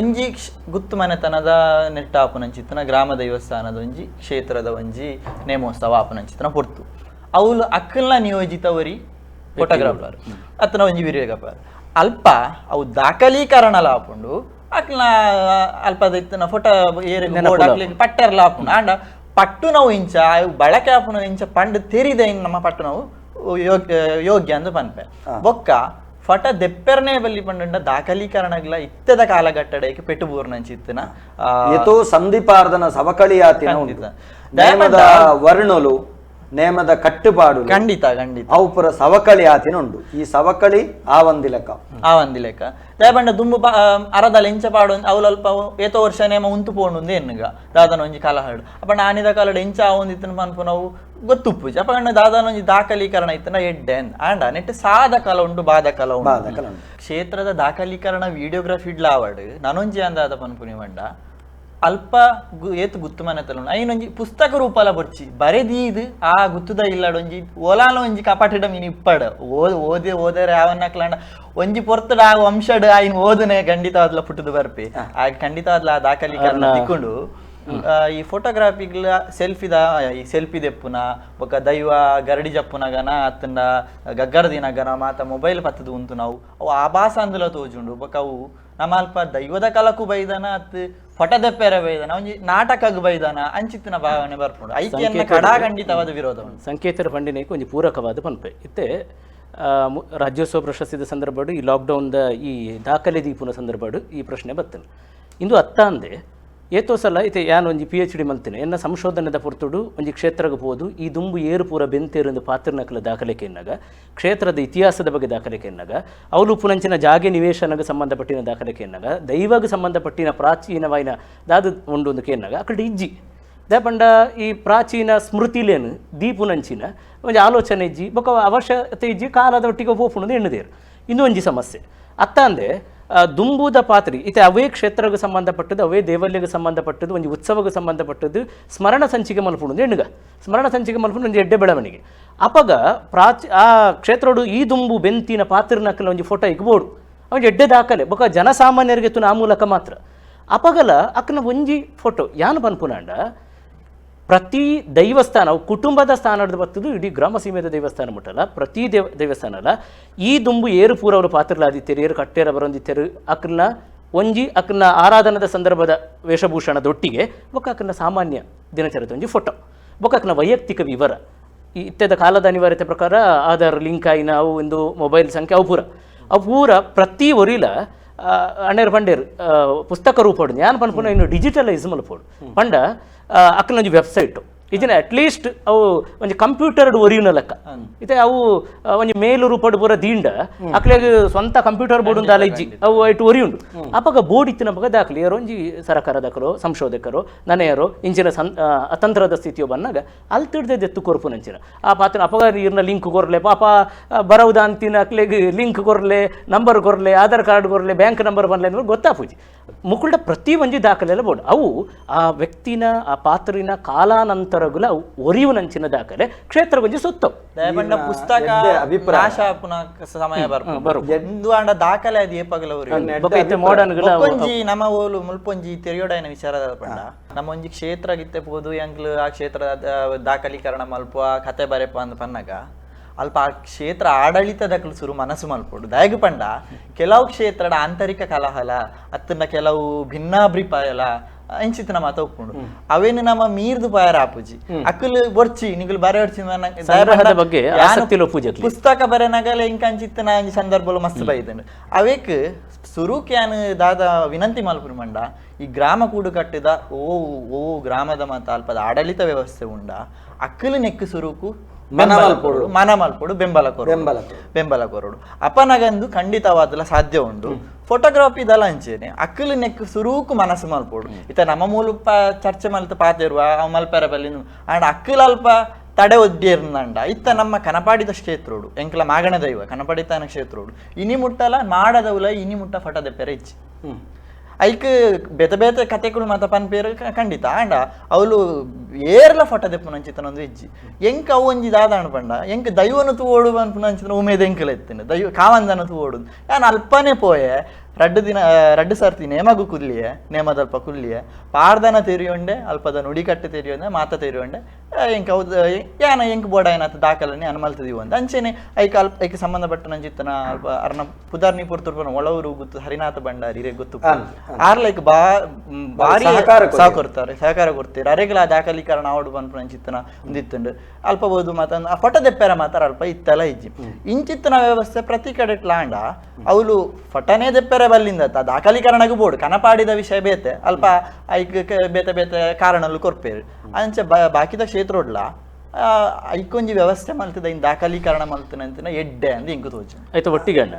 C: ಒಂಜಿ ಗುತ್ತು ಮನೆತನದ ನೆಟ್ಟ ಆಪುನಂಚಿತ್ತನ ಗ್ರಾಮ ದೇವಸ್ಥಾನದ ಒಂಜಿ ಕ್ಷೇತ್ರದ ಒಂಜಿ ನೇಮೋತ್ಸವ ಆಪುನಂಚಿತ್ತನ ಪೊರ್ತು ಅವುಲು ಅಕ್ಕಲ್ನ ನಿಯೋಜಿತ ಒರಿ ಫೋಟೋಗ್ರಾಫರ್ ಅತ್ತನ ಒಂಜಿ ವಿಡಿಯೋಗ್ರಾಫರ್ ಅಲ್ಪ ಅವು ದಾಖಲೀಕರಣಲ ಆಪುಂಡು ಅಕ್ಲ್ನ ಅಲ್ಪದ ಇತ್ತನ ಫೋಟೋ ಏರ್ ಪಟ್ಟೆರ್ಲ ಆಪುಂಡು. ಆಂಡ ಪಟ್ಟು ನಾವು ಇಂಚ ಬಳಕೆ ಆಪುನ ಇಂಚ ಪಂಡ್ ತೆರಿದ ನಮ್ಮ ಪಟ್ಟು ನಾವು ಯೋಗ್ಯ ಅಂದು ಪನ್ಪೆ. ಬೊಕ್ಕ ಫಟ ದೆಪ್ಪೆರ್ನೇ ಬಲ್ಲಿ ಪಂಡ ದಾಖಲೀಕರಣಗಳ ಇತ್ತದ ಕಾಲಘಟ್ಟಡಕ್ಕೆ ಪೆಟ್ಟು ಬೂರ್ನಂಚಿತ್ತನ
A: ಏತೋ ಸಂಧಿಪಾರ್ದನ ಸವಕಳಿಯಾತಿನ ನೇಮದ ವರ್ಣಲು ನೇಮದ ಕಟ್ಟುಪಾಡು
C: ಖಂಡಿತ ಖಂಡಿತ
A: ಅವು ಪುರ ಸವಕಳಿ ಆತಿನ ಉಂಡು. ಈ ಸವಕಳಿ ಆ ಒಂದಿ ಲೆಕ್ಕ
C: ಆ ಒಂದಿ ಲೆಕ್ಕ ದಯಪಂಡ ದುಂಬು ಅರದಲ್ಲ ಇಂಚ ಪಾಡು ಅವುಲ ಅಲ್ಪ ಏತೋ ವರ್ಷ ನೇಮ ಉಂತು ಪೋಂಡು ಎನ್ನುಗ ದಾದನ ಒಂಜಿ ಕಾಲಹಾಡು ಅಪ್ಪಂಡ ಆನಿದ ಕಾಲಡ್ ಇಂಚ ಆವೊಂದಿತ್ತನ ಪನ್ಪು ನಾವು ಗೊತ್ತುಪ್ಪುಜಿ. ಅಪ್ಪಂಡ ದಾದನ ಒಂಜಿ ದಾಖಲೀಕರಣ ಇತ್ತನ ಎಡ್ಡೆ ಆಂಡ ನೆಟ್ ಸಾದ ಕಾಲ ಉಂಡು ಬಾದ ಕಾಲ ಉಂಡು. ಕ್ಷೇತ್ರದ ದಾಖಲೀಕರಣ ವಿಡಿಯೋಗ್ರಫಿ ಇಡ್ಲ ಆವಡ್ ನಾನೊಂಜಿ ಅಂದಾದ ಪನ್ಪುನಿ ಪಂಡ ಅಲ್ಪ ಏತು ಗುತ್ತು ಮನೆತನ ಐನೊಂಜಿ ಪುಸ್ತಕ ರೂಪಲ ಬೊರ್ಚಿ ಬರೆದೀದು ಆ ಗುತ್ತುದ ಇಲ್ಲಡೊಂಜಿ ಓಲಾಲ ಒಂಜಿ ಕಪಾಟಿಡ ಮೀನು ಇಪ್ಪಡ ಓದೆ ಓದರೆ ಯಾವನ್ನಕ್ಲಾಂಡ ಒಂಜಿ ಪೊರ್ತುಡ ಆ ವಂಶಡ್ ಆಯ್ನ ಓದನೆ ಖಂಡಿತವಾದ್ಲ ಪುಟ್ಟುದು ಬರ್ಪೆ ಆ ಖಂಡಿತವಾದ್ಲ ಆ ದಾಖಲೀಕರಣ ತಿಕ್ಕೊಂಡು ಈ ಫೋಟೋಗ್ರಾಫಿಗ್ಲ ಸೆಲ್ಫಿದ ಈ ಸೆಲ್ಫಿ ದೆಪ್ಪುನ ಬೊಕ ದೈವ ಗರಡಿ ಜಪ್ಪುನಗನ ಅತ್ತಂಡ ಗಗ್ಗರ ದಿನಗನ ಮಾತ ಮೊಬೈಲ್ ಪತ್ತದು ಉಂತು ನಾವು ಅವು ಆಭಾಸ ಅಂದುಲ ತೋಜುಂಡು. ಬೊಕ ಅವು ನಮ್ಮ ಅಲ್ಪ ದೈವದ ಕಲಕು ಬೈದನ ಅತ್ತು ಫಟದೆಪ್ಪೆರ ಬೈದನ ಒಂಜಿ ನಾಟಕಗ್ ಬೈದನ ಅಂಚಿತ್ತಿನ ಭಾವನೆ ಬರ್ಪುಂಡು. ಐಕ್ಯನ್ನ ಕಡಾಖಂಡಿತವಾದ ವಿರೋಧ
B: ಸಂಕೇತರ ಪಂಡಿನೇಕ್ ಒಂಜಿ ಪೂರಕವಾದ ಪನ್ಪೆ. ಇತ್ತೆ ರಾಜ್ಯೋತ್ಸವ ಪ್ರಶಸ್ತಿದ ಸಂದರ್ಭಡು ಈ ಲಾಕ್ಡೌನ್ದ ಈ ದಾಖಲೆ ದೀಪುನ ಸಂದರ್ಭಡು ಈ ಪ್ರಶ್ನೆ ಬರ್ತದೆ. ಇಂದು ಅತ್ತಾಂದೆ ಏತೋ ಸಲ ಇತ್ತೆ ಯಾನ್ ಒಂಜಿ PhD ಮಲ್ತಿನ ಎನ್ನ ಸಂಶೋಧನೆದ ಪೊರ್ತುಡು ಒಂಜಿ ಕ್ಷೇತ್ರಗ್ ಪೋದು ಈ ದುಂಬು ಏರು ಪೂರ ಬೆಂತೇರು ಪಾತ್ರನಕಲ ದಾಖಲೆ ಕೇನ್ನಾಗ ಕ್ಷೇತ್ರದ ಇತಿಹಾಸದ ಬಗ್ಗೆ ದಾಖಲೆ ಕೇನ್ನಾಗ ಅವಲು ಪುನಂಚಿನ ಜಾಗೆ ನಿವೇಶನಗೆ ಸಂಬಂಧಪಟ್ಟಿನ ದಾಖಲೆ ಕೇನ್ನಾಗ ದೈವಗೆ ಸಂಬಂಧಪಟ್ಟಿನ ಪ್ರಾಚೀನವಾಯಿನ ದಾದ ಉಂಡು ಕೇನ್ನಾಗ ಅಕಡೆ ಇಜ್ಜಿ ದಾಪಂಡ ಈ ಪ್ರಾಚೀನ ಸ್ಮೃತಿಲೇನು ದೀಪುನಂಚಿನ ಒಂಜಿ ಆಲೋಚನೆ ಇಜ್ಜಿ ಬೊಕ ಅವಶ್ಯಕತೆ ಇಜ್ಜಿ ಕಾಲದ ಒಟ್ಟಿಗೆ ಪೋಪುನದು ಎಣ್ಣುದೇರು. ಇನ್ನೂ ಒಂಜಿ ಸಮಸ್ಯೆ ಅತ್ತಾಂದೆ ದುಂಬುದ ಪಾತ್ರಿ ಇತ್ತೆ ಅವೇ ಕ್ಷೇತ್ರಕ್ಕೆ ಸಂಬಂಧಪಟ್ಟದ್ದು ಅವೇ ದೇವಲ್ಯಕ್ಕೆ ಸಂಬಂಧಪಟ್ಟದ್ದು ಒಂಜಿ ಉತ್ಸವಕ್ಕೆ ಸಂಬಂಧಪಟ್ಟದ್ದು ಸ್ಮರಣ ಸಂಚಿಕೆ ಮಲ್ಪುಂಡು ಎಣ್ಣುಗ ಸ್ಮರಣ ಸಂಚಿಕೆ ಮಲ್ಪುಂಡು ಒಂಜಿ ಎಡ್ಡೆ ಬೆಳವಣಿಗೆ. ಅಪಗ ಆ ಕ್ಷೇತ್ರೋಡು ಈ ದುಂಬು ಬೆಂತಿನ ಪಾತ್ರನಕ್ಕಲ ಒಂಜಿ ಫೋಟೋ ಇಕ್ಬೋಡು ಒಂಜಿ ಎಡ್ಡೆ ದಾಖಲೆ ಬೊಕ ಜನಸಾಮಾನ್ಯರಿಗೆ ತುನ ಆ ಮೂಲಕ ಮಾತ್ರ ಅಪಗಲ ಅಕ್ಕನ ಒಂಜಿ ಫೋಟೋ ಯಾನು ಪನ್ಪುನಾಂಡ ಪ್ರತಿ ದೈವಸ್ಥಾನ ಕುಟುಂಬದ ಸ್ಥಾನದ ಬರ್ತದ್ದು ಇಡೀ ಗ್ರಾಮ ಸೀಮೆದ ದೇವಸ್ಥಾನ ಮುಟ್ಟಲ್ಲ ಪ್ರತಿ ದೇವಸ್ಥಾನ ಅಲ್ಲ ಈ ದುಂಬು ಏರು ಪೂರ ಅವರು ಪಾತ್ರಲಾದಿತ್ತೇರು ಏರು ಕಟ್ಟೇರ ಬರೊಂದಿತ್ತೇರು ಅಕ್ಕನ ಒಂಜಿ ಅಕ್ಕನ ಆರಾಧನದ ಸಂದರ್ಭದ ವೇಷಭೂಷಣದೊಟ್ಟಿಗೆ ಬೊಕ್ಕ ಅಕ್ಕನ ಸಾಮಾನ್ಯ ದಿನಚರಿತ ಒಂಜಿ ಫೋಟೋ ಬೊಕ್ಕ ಅಕ್ಕನ ವೈಯಕ್ತಿಕ ವಿವರ ಈ ಇತ್ಯದ ಕಾಲದ ಅನಿವಾರ್ಯತೆ ಪ್ರಕಾರ ಆಧಾರ್ ಲಿಂಕ್ ಆಯಿನ ಅವು ಒಂದು ಮೊಬೈಲ್ ಸಂಖ್ಯೆ ಅವು ಪೂರ ಅವು ಪೂರ ಪ್ರತಿ ಒರಿಲ ಅಣ್ಣೇರು ಪಂಡೇರು ಪುಸ್ತಕ ರೂಪೋಡು ಯಾನ್ ಪನ್ಪುನ ಇನ್ನು ಡಿಜಿಟಲೈಸ್ ಮಲ್ಪೋಡು ಪಂಡ ಅಕ್ಕನ ಒಂಜಿ ವೆಬ್ಸೈಟು ಇದನ್ನ ಅಟ್ಲೀಸ್ಟ್ ಅವು ಒಂಜಿ ಕಂಪ್ಯೂಟರ್ಡ್ ಒರಿಯುನ ಲೆಕ್ಕ ಇತ್ತೆ ಅವು ಒಂಜಿ ಮೇಲು ರೂಪಡ್ ಪೂರ ದಿಂಡ ಅಕ್ಲೆಗ್ ಸ್ವಂತ ಕಂಪ್ಯೂಟರ್ ಬೋರ್ಡ್ ಒಂದು ಇಜ್ಜಿ ಅವು ಐಟು ಒರಿಯುಂಡು. ಅಪಗ ಬೋರ್ಡ್ ಇತ್ತಿನ ಪಗ ದಾಖಲೆ ಯಾರೋ ಒಂಜಿ ಸರಕಾರ ದಾಖಲು ಸಂಶೋಧಕರು ನನೆಯರು ಇಂಚಿನ ಅತಂತ್ರದ ಸ್ಥಿತಿಯು ಬಂದಾಗ ಅಲ್ಲಿ ತಿಡ್ದೆ ದೆತ್ತು ಕೊರ್ಪುನಂಚಿನ ಆ ಪಾತ್ರ ಅಪಗ ಇರ್ನ ಲಿಂಕ್ ಕೊರ್ಲೆ ಪಾಪ ಬರವುದ ಅಂತಿನ ಅಕ್ಲೆಗ್ ಲಿಂಕ್ ಕೊರ್ಲೆ ನಂಬರ್ ಕೊರ್ಲೆ ಆಧಾರ್ ಕಾರ್ಡ್ ಕೊರ್ಲೆ ಬ್ಯಾಂಕ್ ನಂಬರ್ ಬನ್ಲೆ ಅಂದ್ರೆ ಗೊತ್ತಾಪುಜಿ. ಮುಕುಲ್ಡ ಪ್ರತಿ ಒಂಜಿ ದಾಖಲೆಲ್ಲ ಬೋರ್ಡ್ ಅವು ಆ ವ್ಯಕ್ತಿನ ಆ ಪಾತ್ರಿನ ಕಾಲಾನಂತರಡು ಪರಂಪರೆಗುಲ ಒರಿಯುನಂಚಿನ ದಾಖಲೆ ಕ್ಷೇತ್ರ ಗೊಂಜಿ ಸುತ್ತವು.
C: ದಯಪಂಡ ಪುಸ್ತಕ
A: ಅಭಿಪ್ರಾಯ.
C: ನಾಶ ಪುನಃ ಸಮಯ ಬರ್ಪುಂಡು. ಇಂದು ಆಂಡ ದಾಖಲೆ ಅದು ಏಪಗಲ
B: ಬೊಕ ಇತ್ತೆ ಮಾಡರ್ನ್ಗುಲ
C: ಬೊಕ್ಕೊಂಜಿ ನಮ್ಮ ಓಲು ಮುಲ್ಪೊಂಜಿ ತೆರಿಯೋಡಾಯಿನ ವಿಚಾರ ಪಂಡ ನಮ್ಮ ಒಂಜಿ ಕ್ಷೇತ್ರ ಗಿತ್ತೆ ಪೋದು ಎಂಕ್ಲು ಆ ಕ್ಷೇತ್ರದ ದಾಖಲೀಕರಣ ಮಲ್ಪುವ ಕತೆ ಬರೆಪ ಅಂದ್ ಪನ್ನಗ ಅಲ್ಪ ಆ ಕ್ಷೇತ್ರ ಆಡಳಿತದಕ್ಲು ಸುರು ಮನಸ್ಸು ಮಲ್ಪೊಡು. ದಯಗು ಪಂಡ ಕೆಲವು ಕ್ಷೇತ್ರದ ಆಂತರಿಕ ಕಲಹಲ ಅತ್ತನ ಕೆಲವು ಭಿನ್ನಾಭಿಪ್ರಾಯಲ ಇಂಚಿತ್ತಿನ ಮಾತ ಉಪ್ಪುಂಡು ಅವೇನು ನಮ್ಮ ಮೀರ್ದು ಪಾಯರ ಆಪುಜಿ ಅಕ್ಕಲು ಬೊರ್ಚಿ ನಿಗುಲು ಬರೆ ಒರ್ಚಿ.
B: ಸಂಗ್ರಹದ ಬಗ್ಗೆ ಆಸಕ್ತಿ ಪೂಜೆ.
C: ಪುಸ್ತಕ ಬರೆನಗಲ ಇಂಕಂಚಿತ್ತಿನ ಒಂಜಿ ಸಂದರ್ಭಲು ಮಸ್ತ್ ಬೈದಂಡು. ಅವೇಕ್ ಸುರುಕ್ಯಾನ್ ದಾದ ವಿನಂತಿ ಮಲ್ಪುನು ಮಂಡ ಈ ಗ್ರಾಮ ಕೂಡು ಕಟ್ಟಿದ ಓ ಓ ಗ್ರಾಮದ ಮಾತ ಅಲ್ಪದ ಆಡಳಿತ ವ್ಯವಸ್ಥೆ ಉಂಡ ಅಕ್ಕಲು ನೆಕ್ಕು ಸುರುಕು
A: ಮನ ಮಲ್ಪೊಡು.
C: ಮನ ಮಲ್ಪೊಡು, ಬೆಂಬಲ ಕೊರೊಡು,
A: ಬೆಂಬಲ ಕೊರೊಡು.
C: ಬೆಂಬಲ ಕೊರೊಡು. ಅಪನಗಂದು ಖಂಡಿತವಾದಲ ಸಾಧ್ಯ ಉಂಡು. ಫೋಟೋಗ್ರಫಿ ದಲ ಅಂಚೇನೆ ಅಕ್ಕಲು ನೆಕ್ ಸುರೂಕು ಮನಸ್ಸು ಮಲ್ಪೊಡು. ಇತ್ತ ನಮ್ಮ ಮೂಲ ಚರ್ಚೆ ಮಲ್ತ ಪಾತೆರುವ ಅವ್ ಮಲ್ಪೆರ ಬಲ್ಲಿನು ಅಂಡ್ ಅಕ್ಕಲು ಅಲ್ಪ ತಡೆ ಒದ್ದಿರ್ನಂಡ. ಇತ್ತ ನಮ್ಮ ಕನಪಾಡಿದ ಕ್ಷೇತ್ರೋಡು ಎಂಕಲ ಮಾಗಣ ದೈವ ಕನಪಾಡಿತಾನ ಕ್ಷೇತ್ರೋಡು ಇನಿ ಮುಟ್ಟಲ ಮಾಡದವುಲ ಇನಿ ಮುಟ್ಟ ಫಟದ ಪೆರೆ ಇಚ್ಚಿ ಐಕ್ ಬೇತೆ ಬೇತೆ ಕತೆಗಳು ಮಾತ ಪನ್ಪೇರು ಖಂಡಿತ. ಆಂಡ ಅವಳು ಏರ್ಲ ಫೋಟೋ ದೆಪ್ಪುನಂಚಿತನೊಂದು ಇಜ್ಜಿ. ಎಂಕ್ ಅವು ಒಂಜಿ ದಾದ ಪಂಡ ಎಂಕ್ ದೈವನು ತೂವೋಡು ಪನ್ಪುನಂಚಿತನ ಉಮೇದ್ ಎಂಕಲ ಎತ್ತಿನ ದೈವ ಕಾವಂದನ ತೂವೋಡು. ಯಾನ್ ಅಲ್ಪನೆ ಪೋಯೆ ರಡ್ಡು ದಿನ ರಡ್ಡು ಸರ್ತಿ ನೇಮಗು ಕುಲ್ಲಿಯೆ ನೇಮದಲ್ಪ ಕುಲ್ಲಿಯೆ ಪಾರ್ದನ ತೆರಿಯೊಂಡೆ ಅಲ್ಪದ ನುಡಿಕಟ್ಟೆ ತೆರಿಯೊಂಡೆ ಮಾತ ತೆರಿಯೊಂಡೆ ಎಂಕ್ ಅವು ಯಾನ ಎಂಕ್ ಬೋಡಾಯನತ ದಾಖಲನೆ ಅನುಮಲ್ತದೀವು ಅಂತ ಅಂಚೆನೆ ಐಕ್ ಅಲ್ಪ ಐಕ್ ಸಂಬಂಧಪಟ್ಟನಂಚಿತ್ತನ ಅಲ್ಪ ಅರ್ನ ಪುದಾರ್ನಿ ಪೊರ್ತುರ್ಪನ ಒಳವರು ಗೊತ್ತು ಹರಿನಾಥ ಭಂಡಾರಿ ರೇ ಗೊತ್ತು ಆರ್ಲೈಕ್ ಬಾ ಭಾರಿ
A: ಸಹಕಾರ ಕೊರ್ತಾರೆ.
C: ಸಹಕರಿಸ್ತಾರೆ ಸಹಕಾರ ಕೊಡ್ತೀರ ಅರೆಗ್ಲ ದಾಖಲೀಕರಣ ಆವಡು ಪನ್ಪುನಂಚಿತ್ತನ ಒಂದಿತ್ತುಂಡು ಅಲ್ಪ ಬೋದು ಮಾತ ಆ ಫೋಟೋ ದೆಪ್ಪೆರ ಮಾತ್ರ ಅಲ್ಪ ಇತ್ತಲ ಇಜ್ಜಿ. ಇಂಚಿತ್ತನ ವ್ಯವಸ್ಥೆ ಪ್ರತಿ ಕಡೆ ಲಾಂಡ ಅವಳು ಫಟನೇ ದೆಪ್ಪೆರ ಬಲ್ಲಿಂದ ದಾಖಲೀಕರಣಗೂ ಬೋಡು ಕನಪಾಡಿದ ವಿಷಯ ಬೇತೆ ಅಲ್ಪ ಐಕ್ ಬೇತೆ ಬೇತೆ ಕಾರಣಲು ಕೊರ್ಪೇರು ಅಂಚೆ ಬಾಕಿದ ಕ್ಷೇತ್ರೋಡ್ಲ ಐಕೊಂಜಿ ವ್ಯವಸ್ಥೆ ಮಲ್ತದ ಇನ್ ದಾಖಲೀಕರಣ ಮಲ್ತನಂತಿನ ಎಡ್ಡೆ ಅಂದ್ ಇಂಕು ತೋಜು.
B: ಆಯ್ತು ಒಟ್ಟಿಗಣ್ಣ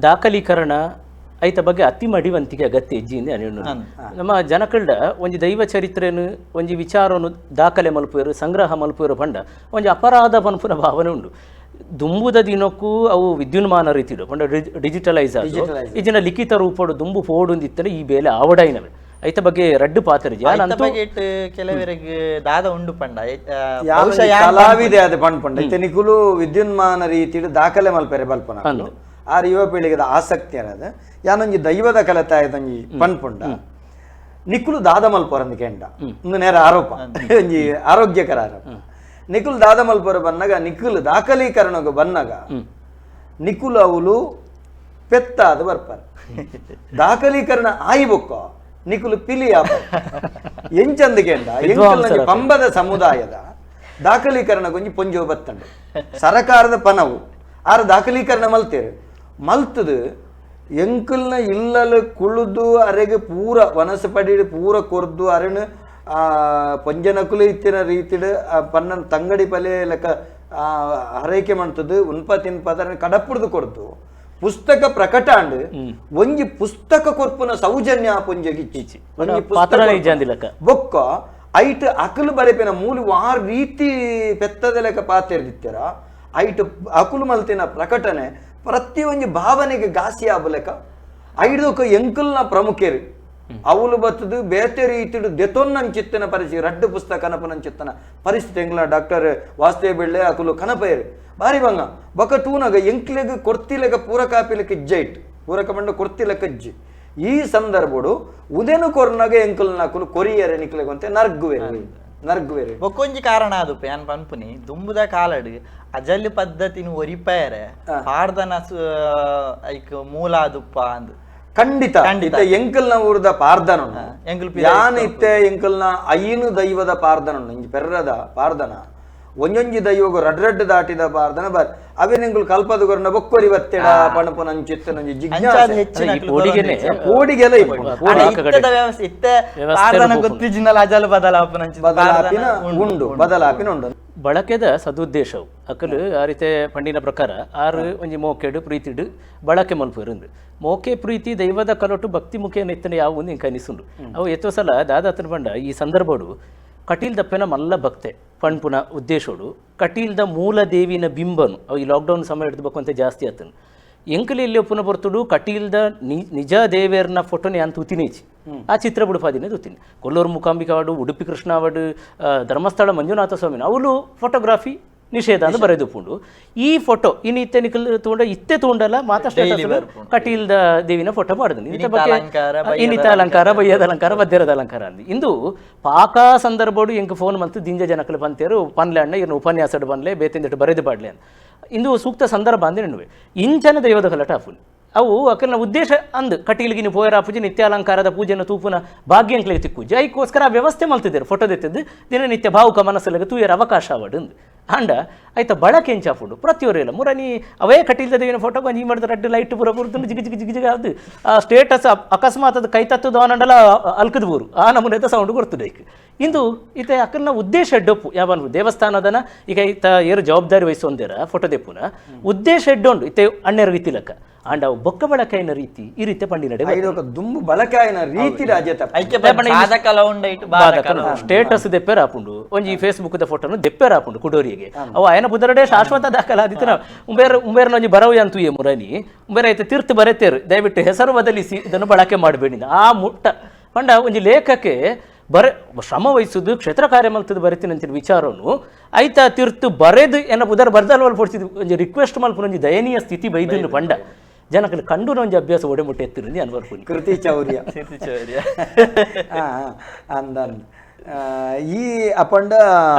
B: ದಾಖಲೀಕರಣ ಐತ ಬಗ್ಗೆ ಅತಿ ಮಡಿವಂತಿಗೆ ಅಗತ್ಯ ಇಜ್ಜಿ ಅನಿಣ್ಣು. ನಮ್ಮ ಜನಕಳ್ಡ ಒಂಜಿ ದೈವ ಚರಿತ್ರೆನು ಒಂಜಿ ವಿಚಾರನು ದಾಖಲೆ ಮಲ್ಪುವರು ಸಂಗ್ರಹ ಮಲ್ಪುವರು ಪಂಡ ಒಂಜಿ ಅಪರಾಧ ಪನ್ಪುನ ಭಾವನೆ ಉಂಡು. ದುಂಬುದ ದಿನಕ್ಕೂ ಅವು ವಿದ್ಯುನ್ಮಾನ ರೀತಿಡು ಪಂಡ ಡಿಜಿಟಲೈಸ್ ಆದ ಇಜಿನ ಲಿಖಿತ ರೂಪಡು ದುಂಬು ಪೋಡುಂದಿತ್ತನೆ ಈ ಬೇಲೆ ಆವಡಾಯಿನವೆ ಐತ ಬಗ್ಗೆ ರಡ್ಡು ಪಾತ್ರ
C: ಕೆಲವರಿಗೆ ದಾದ ಉಂಡು ಪಂಡ
A: ಕಲಾವಿದೆ ಅದು ಪಂಡ ಇತ್ತೆ ನಿಕುಲು ವಿದ್ಯುನ್ಮಾನ ರೀತಿಡು ದಾಖಲೆ ಮಲ್ಪೆರೆ ಬಲ್ಪನ ಆರ್ ಯುವ ಪೀಳಿಗೆದ ಆಸಕ್ತಿ ಅನ್ನೋದು ಯಾನೊಂಜಿ ದೈವದ ಕಲತಾಯದೊಂಜಿ ಪನ್ಪುಂಡ ನಿಕುಲು ದಾದ ಮಲ್ಪೊರಂದು ಕೆಂಡ ಒಂದು ನೇರ ಆರೋಪ ಒಂಜಿ ಆರೋಗ್ಯಕರ ಆರೋಪ. ನಿಕುಲು ದಾದ ಮಲ್ಪೊರ ಬನ್ನಗ ನಿಕುಲು ದಾಖಲೀಕರಣಗ ಬನ್ನಗ ನಿಕುಲು ಅವಲು ಪೆತ್ತಾದ ಬರ್ಪಾರ ದಾಖಲೀಕರಣ ಆಯಿ ಬೊಕ್ಕ ನಿಕುಲು ಪಿಲಿ ಆಪ ಎಂಚಂದು ಕೆಂಡ ಎಂಚಂದು ಪಂಬದ ಸಮುದಾಯದ ದಾಖಲೀಕರಣಗೊಂಜಿ ಪೊಂಜೋ ಬತ್ತಂಡು ಸರಕಾರದ ಪನವು ಆರು ದಾಖಲೀಕರಣ ಮಲ್ತೇರು ಮಲ್ತದು ಎಂಕಲ್ನ ಇಲ್ಲಲು ಕುಳಿದು ಅರೆಗೆ ಪೂರ ವನಸು ಪಡಿ ಪೂರ ಕೊರ್ದು ಅರೆನು ಪೊಂಜನಕುಲು ಇತ್ತಿನ ರೀತಿಡು ಪನ್ನನ್ ತಂಗಡಿ ಪಲೆ ಲೆಕ್ಕ ಹರೈಕೆ ಮಾಡ್ತದ್ದು ಉನ್ಪ ತಿನ್ಪ ಅದನ್ನ ಕಡಪುಡ್ದು ಕೊರ್ದು ಪುಸ್ತಕ ಪ್ರಕಟ ಅಂಡ್ ಒಂಜಿ ಪುಸ್ತಕ ಕೊರ್ಪುನ ಸೌಜನ್ಯ ಪೊಂಜಗಿಚ್ಚಿ ಒಂಜಿ ಪುಸ್ತಕ ಬೊಕ್ಕ ಐಟ್ ಅಕಲು ಬರೆಪಿನ ಮೂಲು ಆ ರೀತಿ ಪೆತ್ತದ ಲೆಕ್ಕ ಪಾತೆರ್ದಿತ್ತರ ಐಟ್ ಅಕುಲು ಮಲ್ತಿನ ಪ್ರಕಟಣೆ ಪ್ರತಿಯೊಂಜಿ ಭಾವನೆಗೆ ಗಾಸಿ ಆಬಲೆಕ ಐಡ್ದೊಕ ಎಂಕಲ್ನ ಪ್ರಮುಖರು ಅವಲು ಬತ್ತದು ಬೇತೆ ರೀತಿಡು ದೆತೊನ್ನಂಚಿತ್ತನ ಪರಿಸ್ಥಿತಿ ರಡ್ಡು ಪುಸ್ತಕ ಕನಪನಂಚಿತ್ತನ ಪರಿಸ್ಥಿತಿ ಎಂಕ್ಲ ಡಾಕ್ಟರ್ ವಾಸುದೇವ ಬೆಳ್ಳೆ ಅಕುಲು ಕನಪೇರು ಬಾರಿ ಬಂಗ ಬೊಕ ಟೂನಾಗ ಎಂಕ್ಲೆಗ್ ಕೊರ್ತಿಲೆಗ ಪೂರಕ ಆಪಿಲೆಕ ಇಜ್ಜೈಟ್ ಪೂರಕ ಬಂಡ ಕೊರ್ತಿಲೆಕ ಇಜ್ಜಿ ಈ ಸಂದರ್ಭಡು ಉದೇನು ಕೊರ್ನಾಗ ಎಂಕಲ್ನ ಅಕುಲು ಕೊರಿಯರೆ ನಿಕ್ಲೆಗೊಂತೆ ನರ್ಗುವೆರು ನರ್ಗುವೆರು.
C: ಬೊಕ್ಕೊಂಜಿ ಕಾರಣ ಅದು ಯಾನ್ ಪನ್ಪುನಿ ದುಂಬುದ ಕಾಲಡ್ ಅಜಲ್ ಪದ್ಧತಿನ ಒರಿಪಯರೆ ಪಾಡ್ದನ ಐಕ್ ಮೂಲ ಅದುಪ್ಪ ಅಂದ್
A: ಖಂಡಿತ ಖಂಡಿತ ಎಂಕಲ್ನ ಊರ್ದ ಪಾರ್ದನ ಯಾನ್ ಇತ್ತೆ ಎಂಕಲ್ನ ಐನು ದೈವದ ಪಾರ್ದನ ಇಂಜಿ ಪೆರ್ರದ ಪಾರ್ದನ ಒಂಜೊಂಜಿ ದೈವಗು ರಡ್ ರಡ್ಡು ದಾಟಿದ ಪಾರ್ದನ ಬಾರ್ ಅವೇನ್ ಎಂಕುಲು ಕಲ್ಪದ ಗೊರ್ನ ಬೊಕ್ಕೊರಿ ಬತ್ತೆಡ ಪಣಪುನಂಚಿತ್ತನಂಜಿ ಜಿಜ್ಞಾಸೆ ಕೋಡಿಗೆಲ ಉಂಡು ಬದಲಾಪಿನ ಉಂಡು
B: ಬಳಕೆದ ಸದುದ್ದೇಶವು ಅಕಲು ಆ ರೀತಿ ಪಂಡಿನ ಪ್ರಕಾರ ಆರು ಒಂಜಿ ಮೋಕೆಡು ಪ್ರೀತಿಡು ಬಳಕೆ ಮಲ್ಪುರು ಮೋಕೆ ಪ್ರೀತಿ ದೈವದ ಕಲೊಟು ಭಕ್ತಿ ಮುಖೇನ ಎತ್ತನೆ ಯಾವ ಒಂದು ಇಂಕ ಅನಿಸುಂಡು. ಅವು ಎತ್ತೋ ಸಲ ದಾದಾತನ ಪಂಡ ಈ ಸಂದರ್ಭಡು ಕಟೀಲ್ ದಪ್ಪೆನ ಮಲ್ಲ ಭಕ್ತೆ ಪಣ್ಪುನ ಉದ್ದೇಶೋಡು ಕಟೀಲ್ದ ಮೂಲ ದೇವಿನ ಬಿಂಬನು ಅವು ಈ ಲಾಕ್ಡೌನ್ ಸಮಯ ಹಿಡಿದು ಅಂತ ಜಾಸ್ತಿ ಆತನು. ಎಂಕುಲು ಇಲ್ಲಿ ಒಪ್ಪುನ ಪೊರ್ತುಡು ಕಟೀಲ್ದ ನಿಜ ದೇವೇರ್ನ ಫೋಟೋನೇ ಅಂತ ತೂತಿನೇಚಿ ಆ ಚಿತ್ರ ಬುಡುಪಾದಿನೇ ತೂತಿನಿ. ಕೊಲ್ಲೂರು ಮೂಕಾಂಬಿಕ ಆವಡು, ಉಡುಪಿ ಕೃಷ್ಣ ಆವಡು, ಧರ್ಮಸ್ಥಳ ಮಂಜುನಾಥ ಸ್ವಾಮಿನ ಅವಳು ಫೋಟೋಗ್ರಾಫಿ ನಿಷೇಧ ಅಂತ ಬರೆದುಪುಂಡು. ಈ ಫೋಟೋ ಇನ್ನು ಇತ್ತೆ ನಿಕಲ್ ತೂಂಡ ಇತ್ತೆ ತೂಂಡಲ್ಲ ಮಾತಾ ಕಟೀಲ್ದ ದೇವಿನ ಫೋಟೋ ಮಾಡುದು. ಇನ್ನಿತ ಅಲಂಕಾರ, ಬಯ್ಯದ ಅಲಂಕಾರ, ಬದ್ಯರದ ಅಲಂಕಾರ ಅಂದು ಇಂದು ಪಾಕ ಸಂದರ್ಭಡು ಎಂಕ್ ಫೋನ್ ಮಂತು ದಿಂಜ ಜನಕಲು ಪಂತೇರು ಪನ್ಲೆ ಅಣ್ಣ ಇನ್ನು ಉಪನ್ಯಾಸಡು ಪನ್ಲೆ ಬೇತಿಂದಿಟ್ಟು ಬರೆದು ಪಾಡ್ಲೆ ಅಂತ. ಇಂದು ಸೂಕ್ತ ಸಂದರ್ಭ ಅಂದ್ರೆ ನೆನ್ನುವೆ ಇಂಚನ ದೈವದ ಕಲಟ ಆಪುನಿ ಅವು ಅಕಲ್ನ ಉದ್ದೇಶ ಅಂದ್ ಕಟೀಲ್ಗಿನ ಪೋಯರ ಪೂಜೆ ನಿತ್ಯ ಅಲಂಕಾರದ ಪೂಜೆನ ತೂಪುನ ಭಾಗ್ಯಂಕ್ಲೆಗ್ ತಿಕ್ಕುಜಿ ಐಕೋಸ್ಕರ ಆ ವ್ಯವಸ್ಥೆ ಮಲ್ತಿದ್ದೇರು ಫೋಟೋ ದೆತ್ತಿದ್ದು ದಿನನಿತ್ಯ ಭಾವುಕ ಮನಸ್ಸಲ್ಲಿಗೆ ತೂಯರ ಅವಕಾಶ ಅವಡು ಅಂಡ ಆಯ್ತ ಬಳಕೆ ಎಂಚಾಪುಂಡು ಪ್ರತಿಯೊರಿಲ್ಲ ಮುರನಿ ಅವೇ ಕಟೀಲ್ದ ದೇವಿನ ಫೋಟೋ ಒಂಜಿ ಮಾಡಿದ ರಡ್ಡು ಲೈಟ್ ಪೂರ ಪೂರ್ತು ಜಿಗಿ ಜಿಗಿ ಜಿಗಿ ಜಿಗಿ ಅದು ಆ ಸ್ಟೇಟಸ್ ಅಕಸ್ಮಾತ್ ಅದು ಕೈ ತತ್ತದ ಆನಂಡಲ ಅಲ್ಕದ ಊರು ಆ ನಮೂನೆದ ಸೌಂಡ್ ಕೊಡ್ತದೆ ಐಕ್. ಇಂದು ಈತ ಅಕ್ಕನ ಉದ್ದೇಶ ಎಡ್ಡೊಪ್ಪು ಯಾವ ದೇವಸ್ಥಾನದನ ಈಗ ಈತ ಏರು ಜವಾಬ್ದಾರಿ ವಹಿಸೊಂದಿರ ಫೋಟೋ ದೆಪ್ಪುನ ಉದ್ದೇಶ ಎಡ್ಡೊಂಡು ಇತ್ತೆ ಅಣ್ಣೆರ ತಿಲಕ ಅಂಡ ಅವು ಬೊಕ್ಕ ಬಳಕೆಯ ರೀತಿ ಈ ರೀತಿ ಪಂಡಿನಡೆ
A: ದುಂಬು ಬಳಕೆಯ ರೀತಿ ರಾಜ್ಯ
B: ಸ್ಟೇಟಸ್ ದೆಪ್ಪೆರ ಆಪುಂಡು ಒಂಜಿ ಫೇಸ್ಬುಕ್ the ಫೋಟೋನು ದೆಪ್ಪೆರ ಆಪುಂಡು ಕುಡೋರಿಗೆ ಅವು ಆಯನ ಬುದರಡೆ ಶಾಶ್ವತ ದಾಖಲಾದಿತ್ತನ ಉಂಬೇರ ಉಂಬೇರನ ಒಂಜಿ ಬರವು ಅಂತೂ ಏ ಮುರನಿ ಉಂಬೇರ ಐತೆ ತೀರ್ಥ ಬರೆತೇರು ದಯವಿಟ್ಟು ಹೆಸರು ಬದಲಿಸಿ ಇದನ್ನು ಬಳಕೆ ಮಾಡಬೇಡಿ ಆ ಮುಟ್ಟ ಪಂಡ ಒಂಜಿ ಲೇಖಕ್ಕೆ ಬರೆ ಶ್ರಮ ವಹಿಸುದು ಕ್ಷೇತ್ರ ಕಾರ್ಯ ಮಲ್ತದ ಬರೆತಿನಂಚಿನ ವಿಚಾರನು ಐತ ತೀರ್ತು ಬರೆದು ಎನ್ನ ಬುದರ್ ಬರ್ದಲ್ವಲ್ ಪೊಡ್ಸಿದ್ ಒಂಜಿ ರಿಕ್ವೆಸ್ಟ್ ಮಲ್ಪುನ ಒಂಜಿ ದಯನೀಯ ಸ್ಥಿತಿ ಬೈದುಂಡು ಪಂಡ ಜನಕಲು ಕಂಡು ಒಂಜಿ ಅಭ್ಯಾಸ ಒಡೆಮುಟ್ಟೆ ಎತ್ತಿರಂದು ಅನ್ವರ್ಪುನಿ
A: ಕೃತಿ ಚೌರ್ಯ ಅಂದ ಈ ಅಪಂಡ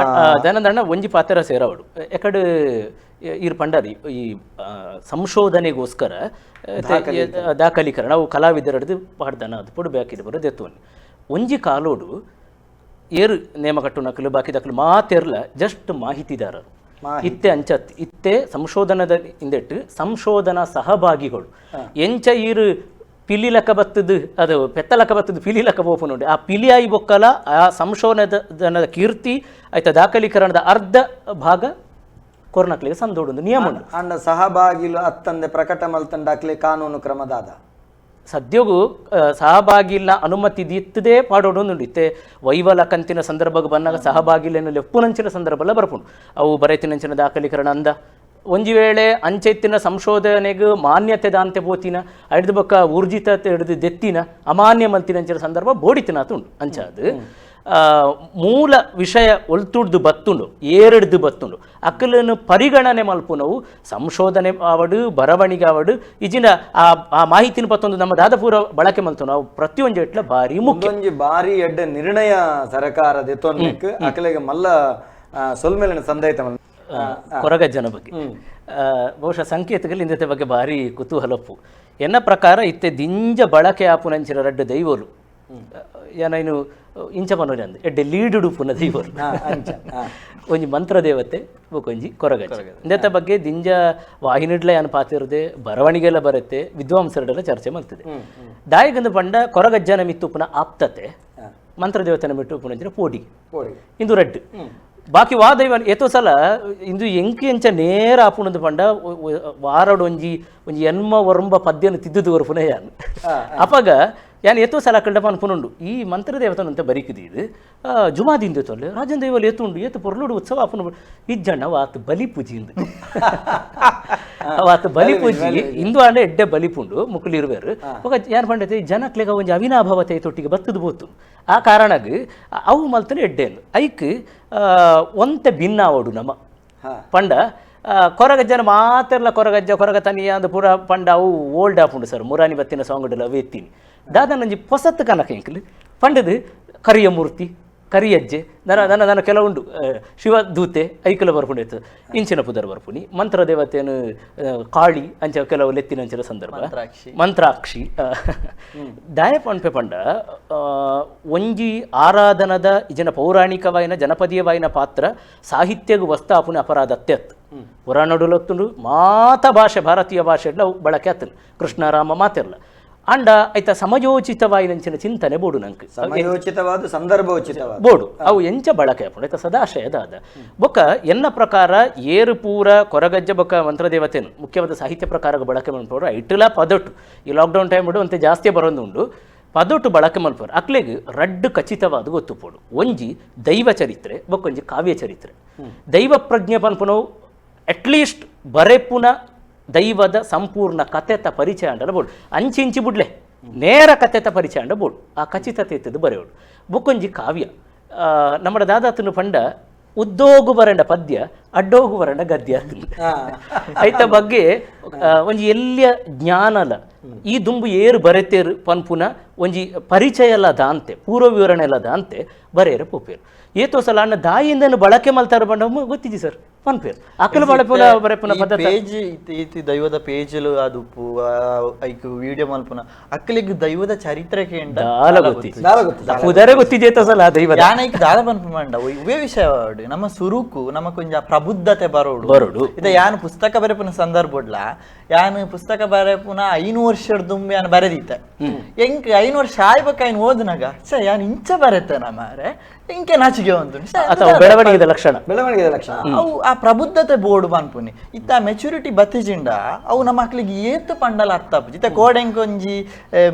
B: ದನದಣ್ಣ ಒಂಜಿ ಪಾತ್ರ ಸೇರವಡು ಎಕಡೆ ಈರ್ ಪಂಡರಿ ಈ ಸಂಶೋಧನೆಗೋಸ್ಕರ ದಾಖಲೀಕರಣ ಅವು ಕಲಾವಿದರದ್ದು ಪಾಡ್ದನ ಅದು ಪೊಡು ಬ್ಯಾಕಿದ ಬರೋದು ಎತ್ತುವನು ಒಂಜಿ ಕಾಲೋಡು ಏರು ನೇಮ ಕಟ್ಟು ನಕಲು ಬಾಕಿ ದಕಲು ಮಾತೆರ್ಲ ಜಸ್ಟ್ ಮಾಹಿತಿದಾರರು ಇತ್ತೆ ಅಂಚತ್ ಇತ್ತೆ ಸಂಶೋಧನದ ಇಂದೆಟ್ಟು ಸಂಶೋಧನಾ ಸಹಭಾಗಿಗಳು ಎಂಚ ಈರು ಪಿಲಿ ಲೆಕ್ಕ ಬತ್ತದು ಅದು ಪೆತ್ತ ಲೆಕ್ಕ ಬತ್ತದು ಪಿಲಿ ಲೆಕ್ಕ ಬೋಪು ನೋಡಿ ಆ ಪಿಲಿಯಾಯಿ ಬೊಕ್ಕಲ ಆ ಸಂಶೋಧನದ ಕೀರ್ತಿ ಆಯ್ತ ದಾಖಲೀಕರಣದ ಅರ್ಧ ಭಾಗ ಕೊರ್ನಕ್ಲಿಗೆ ಸಂದೋಡು ನಿಯಮ ಉಂಟು.
A: ಅಂಡ ಸಹಭಾಗಿಲು ಅತ್ತಂದೆ ಪ್ರಕಟ ಮಲ್ತಂಡಾಕ್ಲೆ ಕಾನೂನು ಕ್ರಮದಾದ
B: ಸದ್ಯಗೂ ಸಹಭಾಗಿಲ್ನ ಅನುಮತಿ ದಿತ್ತದೇ ಪಾಡೋಡು ಉಂಡು ಇತ್ತೆ ವೈವಲ ಕಂತಿನ ಸಂದರ್ಭಕ್ಕೆ ಬಂದಾಗ ಸಹಭಾಗಿಲೇನು ಲೆಪ್ಪುನಂಚಿನ ಸಂದರ್ಭ ಎಲ್ಲ ಬರ್ಪುಂಡು ಅವು ಬರೆತಿನಂಚಿನ ದಾಖಲೀಕರಣ ಅಂದ ಒಂಜಿ ವೇಳೆ ಅಂಚೆತ್ತಿನ ಸಂಶೋಧನೆಗೆ ಮಾನ್ಯತೆ ದಾಂತೆ ಪೋತಿನ ಹಿಡ್ದು ಬೊಕ್ಕ ಊರ್ಜಿತ ಹಿಡಿದು ದೆತ್ತಿನ ಅಮಾನ್ಯ ಮಲ್ತಿನಂಚಿನ ಸಂದರ್ಭ ಬೋಡಿತಿನ ಉಂಡು ಅಂಚಾದು ಮೂಲ ವಿಷಯ ಒಲ್ತುಡ್ದು ಬತ್ತುಂಡು ಏರಡ್ದು ಬತ್ತುಂಡು ಅಕ್ಕಲನ್ನು ಪರಿಗಣನೆ ಮಲ್ಪುನವು ಸಂಶೋಧನೆ ಆವಡು ಬರವಣಿಗೆ ಆವಡು ಇಜಿನ ಆ ಆ ಮಾಹಿತಿನ ಪತ್ತೊಂದು ನಮ್ಮ ದಾದಪೂರ ಬಳಕೆ ಮಲ್ತು ನಾವು ಪ್ರತಿಯೊಂದು ಎಟ್ಲ ಭಾರಿ ಮುಖ್ಯ.
A: ಒಂಜಿ ಭಾರಿ ಎಡ್ಡೆ ನಿರ್ಣಯ ಸರ್ಕಾರ ದೆತ್ತೊನ್ನೆಕ್ ಅಕಲೆಗೆ ಮಲ್ಲ ಸೊಲ್ಮೇಲಿನ ಸಂದೈತ
B: ಕೊರಗಜ್ಜನ ಬಗ್ಗೆ ಬಹುಶಃ ಸಂಕೇತಗಳು ಇಂದತೆ ಬಗ್ಗೆ ಭಾರಿ ಕುತೂಹಲಪ್ಪು. ಎನ್ನ ಪ್ರಕಾರ ಇತ್ತೆ ದಿಂಜ ಬಳಕೆ ಆಪುನಂಚಿನ ರಡ್ಡು ದೈವಲು ಏನೇನು ಇಂಚ ಪನೋರಿ ಅಂದ್ ಎಡ್ಡೆ ಲೀಡುಡು ಪುನ ದೈವರು ಒಂಜಿ ಮಂತ್ರದೇವತೆ ಬೊಕೊಂಜಿ ಕೊರಗಜ್ಜ. ಇಂದೆತ ಬಗ್ಗೆ ದಿಂಜ ವಾಹಿನಿಡ್ಲ ಏನು ಪಾತಿರದೆ ಬರವಣಿಗೆಲ್ಲ ಬರುತ್ತೆ ವಿದ್ವಾಂಸರೆಲ್ಲ ಚರ್ಚೆ ಮಾಡ್ತದೆ. ದಾಯಗಂದು ಪಂಡ ಕೊರಗಜ್ಜನ ಮಿತ್ತು ಪುನಃ ಆಪ್ತತೆ ಮಂತ್ರದೇವತೆನ ಮಿಟ್ಟು ಪುನಂಚಿನ ಪೋಡಿ ಇಂದು ರಡ್ಡು ಬಾಕಿ ವಾ ದೈವ ಏತೋ ಸಲ ಇಂದು ಎಂಕಿ ಎಂಚ ನೇರ ಆಪುಣಂದು ಪಂಡ ವಾರಡು ಒಂಜಿ ಒಂಜಿ ಎನ್ಮ ಒರಂಬ ಪದ್ಯನ ತಿದ್ದುದು ಪುನಃ ಯಾನು ಅಪಗ ಯಾನ್ ಏತೋ ಸಲ ಕಂಡಪ ಅನ್ಪುನುಂಡು ಈ ಮಂತ್ರದೇವತನಂತ ಬರಿಕಿದೀದು ಜುಮಾದಿಂದ ತೊಲ್ಲೆ ರಾಜನ್ ದೈವಲ್ ಏತುಂಡು ಏತು ಪೊರ್ಲುಡು ಉತ್ಸವ ಆಪುನು ಇಜ್ಜಣ್ಣ ವಾತ್ ಬಲಿ ಪೂಜಿ ವಾತ್ ಬಲಿ ಪೂಜಿ ಇಂದು ಆಂಡ ಎಡ್ಡೆ ಬಲಿಪುಂಡು ಮುಕ್ಕುಲಿರುವೇರು ఒక ಯಾನ್ ಪಂಡತೆ ಜನಕ್ಲೆಗ ಒಂಜಿ ಅವಿನಾಭಾವತೆ ತೊಟ್ಟಿಗೆ ಬತ್ತದು ಬೋತು ಆ ಕಾರಣಗ್ ಅವು ಮಲ್ತನೆ ಎಡ್ಡೆನು ಐಕ್ ಒಂತೆ ಭಿನ್ನ ಆವಡು ನಮ ಪಂಡ ಕೊರಗಜ್ಜನ ಮಾತೆರ್ಲ ಕೊರಗಜ್ಜ ಕೊರಗ ತನಿಯ ಅಂದ್ ಪೂರ ಪಂಡ ಅವು ಓಲ್ಡ್ ಆಪುಂಡು ಸರ್ ಮುರಾನಿ ಬತ್ತಿನ ಸಾಂಗ್ ಅವು ಎತ್ತೀನಿ ದಾದ ನಂಜಿ ಪೊಸತ್ತು ಕನಕ ಎಂಕ್ಲು ಪಂಡದು ಕರಿಯ ಮೂರ್ತಿ ಕರಿಯಜ್ಜೆ ನನ್ನ ನನ್ನ ನನ್ನ ಕೆಲವುಂಡು ಶಿವದೂತೆ ಐಕಲ ಬರ್ಪುಂಡು ಇಂಚಿನ ಪುದರ್ ಬರ್ಪುನಿ ಮಂತ್ರದೇವತೆಯನ್ನು ಕಾಳಿ ಅಂಚ ಕೆಲವು ಲೆತ್ತಿನ ಅಂಚಿನ ಸಂದರ್ಭ ಮಂತ್ರಾಕ್ಷಿ ದಾಯ ಪನ್ಪೆ ಪಂಡ ಒಂಜಿ ಆರಾಧನದ ಇಜನ ಪೌರಾಣಿಕವಾಯಿನ ಜನಪದೀಯವಾಯಿನ ಪಾತ್ರ ಸಾಹಿತ್ಯಗೂ ವಸ್ತಾಪುನ ಅಪರಾಧ ಅತ್ಯತ್ ಪುರಾಣಡುಲೊತ್ತುಂಡು ಮಾತ ಭಾಷೆ ಭಾರತೀಯ ಭಾಷೆ ಬಳಕೆ ಆತನು ಕೃಷ್ಣ ರಾಮ ಮಾತಿರಲ್ಲ ಅಂಡ ಐತ ಸಮಯೋಚಿತವಾಯಿನಂಚಿನ ಚಿಂತನೆ ಬೋಡು ನಂಕ್
A: ಸಮಯೋಚಿತವಾದ ಸಂದರ್ಭೋಚಿತವಾದ
B: ಬೋಡು ಅವು ಎಂಚ ಬಳಕೆ ಆಪುಂಡು ಐತ ಸದಾಶಯದಾದ ಬೊಕ್ಕ ಎನ್ನ ಪ್ರಕಾರ ಏರು ಪೂರ ಕೊರಗಜ್ಜ ಬೊಕ್ಕ ಮಂತ್ರದೇವತೆನು ಮುಖ್ಯವಾದ ಸಾಹಿತ್ಯ ಪ್ರಕಾರ ಬಳಕೆ ಮಲ್ಪವರು ಐಟುಲ ಪದೊಟ್ಟು ಈ ಲಾಕ್ಡೌನ್ ಟೈಮ್ ಅಂತೆ ಜಾಸ್ತಿ ಬರೋದುಂಡು ಪದೊಟ್ಟು ಬಳಕೆ ಮಲ್ಪವರು ಅಕ್ಲೆಗ್ ರಡ್ಡು ಖಚಿತವಾದ ಗೊತ್ತುಪೋಡು ಒಂಜಿ ದೈವ ಚರಿತ್ರೆ ಬೊಕ್ಕೊಂಜಿ ಕಾವ್ಯ ಚರಿತ್ರೆ. ದೈವ ಪ್ರಜ್ಞೆ ಪನ್ಪುನವು ಅಟ್ಲೀಸ್ಟ್ ಬರೆಪುನ ದೈವದ ಸಂಪೂರ್ಣ ಕತೆತ ಪರಿಚಯ ಅಂಡಲ ಬೋಡು ಅಂಚಿ ಇಂಚಿ ಬುಡ್ಲೆ ನೇರ ಕತೆತ ಪರಿಚಯ ಅಂಡ ಬೋಡು ಆ ಖಚಿತತೆ ಇತ್ತದು ಬರೆಯೋಡು ಬುಕ್ಕೊಂಜಿ ಕಾವ್ಯ ನಮ್ಮ ದಾದಾತನು ಪಂಡ ಉದ್ದೋಗು ಬರಂಡ ಪದ್ಯ ಅಡ್ಡೋಗು ಬರಂಡ ಗದ್ಯ ಐತ ಬಗ್ಗೆ ಒಂಜಿ ಎಲ್ಲಿಯ ಜ್ಞಾನಲ ಈ ದುಂಬು ಏರು ಬರೆತೇರು ಪನ್ಪುನ ಒಂಜಿ ಪರಿಚಯ ಎಲ್ಲ ದಾಂತೆ ಪೂರ್ವ ವಿವರಣೆ ಎಲ್ಲ ದಾಂತೆ ಬರೆಯರು ಪೋಪೇರು ಏತೋ ಸಲ ಅಣ್ಣ ದಾಯಿಂದನು ಬಳಕೆ ಮಲ್ತಾರ ಬಂಡ ಗೊತ್ತಿಜಿ ಸರ್ ಪನ್ಪೇರು ಅಕಲ ಬಳಪುನ ಬರೆಪುನ ಪದ್ಧತಿ
C: ಪೇಜ್ ಇತಿ ದೈವದ ಪೇಜ್ಲು ಅದು ಐಕ್ ವಿಡಿಯೋ ಮಲ್ಪುನ ಅಕ್ಕಲಿಗ್ ದೈವದ ಚರಿತ್ರೆ ಕೇಂಡ
B: ದಾಲ ಗೊತ್ತಿ ಪುದರೆ ಗೊತ್ತಿಜೇತೋ ಸಲ ದೈವದ
C: ಯಾನೈಕ್ ದಾದ ಪನ್ಪು ಮಂಡ ಇವೇ ವಿಷಯ ನಮ್ಮ ಸುರುಕು ನಮ್ಮ ಕೊಂಜ ಪ್ರಬುದ್ಧತೆ ಬರೋಡು
B: ಬರೋಡು.
C: ಇದ ಯಾನು ಪುಸ್ತಕ ಬರೆಪುನ ಸಂದರ್ಭಡ್ಲ ಯಾನು ಪುಸ್ತಕ ಬರೆಪುನ 5 ವರ್ಷದ ದುಂಬೆ ಯಾನು ಬರೆದಿತ್ತೆ ಎಂಕ್ 5 ವರ್ಷ ಆಯ್ಬೇಕ ಐನ್ ಓದ್ನಾಗ ಛೆ ಯಾನು ಇಂಚ ಬರೆತೇನ ಮಾರೆ ಇಂಕೆ ನಾಚಿಗೆ ಒಂದು
B: ಅಥವಾ ಬೆಳವಣಿಗೆದ ಲಕ್ಷಣ
A: ಬೆಳವಣಿಗೆದ ಲಕ್ಷಣ
C: ಅವು ಆ ಪ್ರಬುದ್ಧತೆ ಬೋರ್ಡ್ ಪನ್ಪುನಿ ಇತ್ತ ಮೆಚುರಿಟಿ ಬತ್ತಿಜಿಂಡ ಅವು ನಮ್ಮ ಮಕ್ಳಿಗೆ ಏತ್ ಪಂಡಲ ಅರ್ಥ ಆಪುಜಿ ಇತ್ತ ಕೋಡೆಂಕ್ ಒಂಜಿ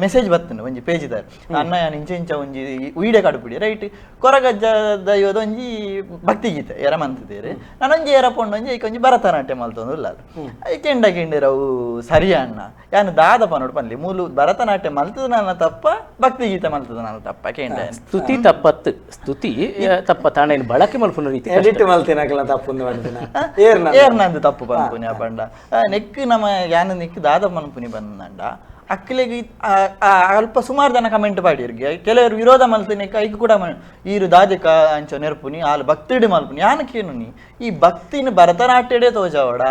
C: ಮೆಸೇಜ್ ಬತ್ತುಂಡು ಒಂಜಿ ಪೇಜ್ ಇದ್ದಾರೆ ಅಣ್ಣ ಯಾನ್ ಇಂಚ ಇಂಚ ಒಂಜಿ ವೀಡಿಯೋ ಕಡುಪಿಡಿ ರೈಟ್ ಕೊರಗಜ್ಜ ದೈವದ ಒಂಜಿ ಭಕ್ತಿಗೀತೆ ಎರ ಮಂತಿದ್ದೀರಿ ನಾನೊಂಜಿ ಏರ ಪೊಂಡು ಒಂಜಿ ಐಕ್ ಒಂಜಿ ಭರತನಾಟ್ಯ ಮಲ್ತೊಂದು ಉಳ್ಳಾಲ ಕೆಂಡ ಕೆಂಡಿರವು ಸರಿ ಅಣ್ಣ ಯಾನು ದಾದ ಪನೋಡು ಪನ್ಲಿ ಮೂಲು ಭರತನಾಟ್ಯ ಮಲ್ತದ ನನ್ನ ತಪ್ಪ ಭಕ್ತಿಗೀತೆ ಮಲ್ತದ ನನ್ನ ತಪ್ಪ ಕೆಂಡ
B: ಸ್ತುತಿ ತಪ್ಪತ್ತು ಸ್ತುತಿ ತಪ್ಪ ತಾಣೇನು ಬಳಕೆ ಮಲ್ಪುನ ರೀತಿ
A: ಎಡಿಟ್ ಮಲ್ತಿನ ಅಕಲ್ನ ತಪ್ಪುಂದು ಮಾಡ್ತಿನ ಏರ್ನ
C: ಏರ್ನಂದು ತಪ್ಪು ಪನ್ಪುನಿ ಆ ಪಂಡ ನೆಕ್ ನಮ್ಮ ಯಾನು ನೆಕ್ ದಾದ ಪನ್ಪುನಿ ಬಂದಂಡ ಅಕ್ಲೆಗ್ ಅಲ್ಪ ಸುಮಾರು ಜನ ಕಮೆಂಟ್ ಪಾಡಿರ್ಗೆ ಕೆಲವರು ವಿರೋಧ ಮಲ್ತಿನಿ ಐಕ್ ಕೂಡ ಈರು ದಾದಿಕ ಅಂಚ ನೆರ್ಪುನಿ ಆಲ್ ಭಕ್ತಿಡಿ ಮಲ್ಪುನಿ ಯಾನಕೇನು ನೀ ಈ ಭಕ್ತಿನ ಭರತನಾಟ್ಯಡೆ ತೋಜಾವಡ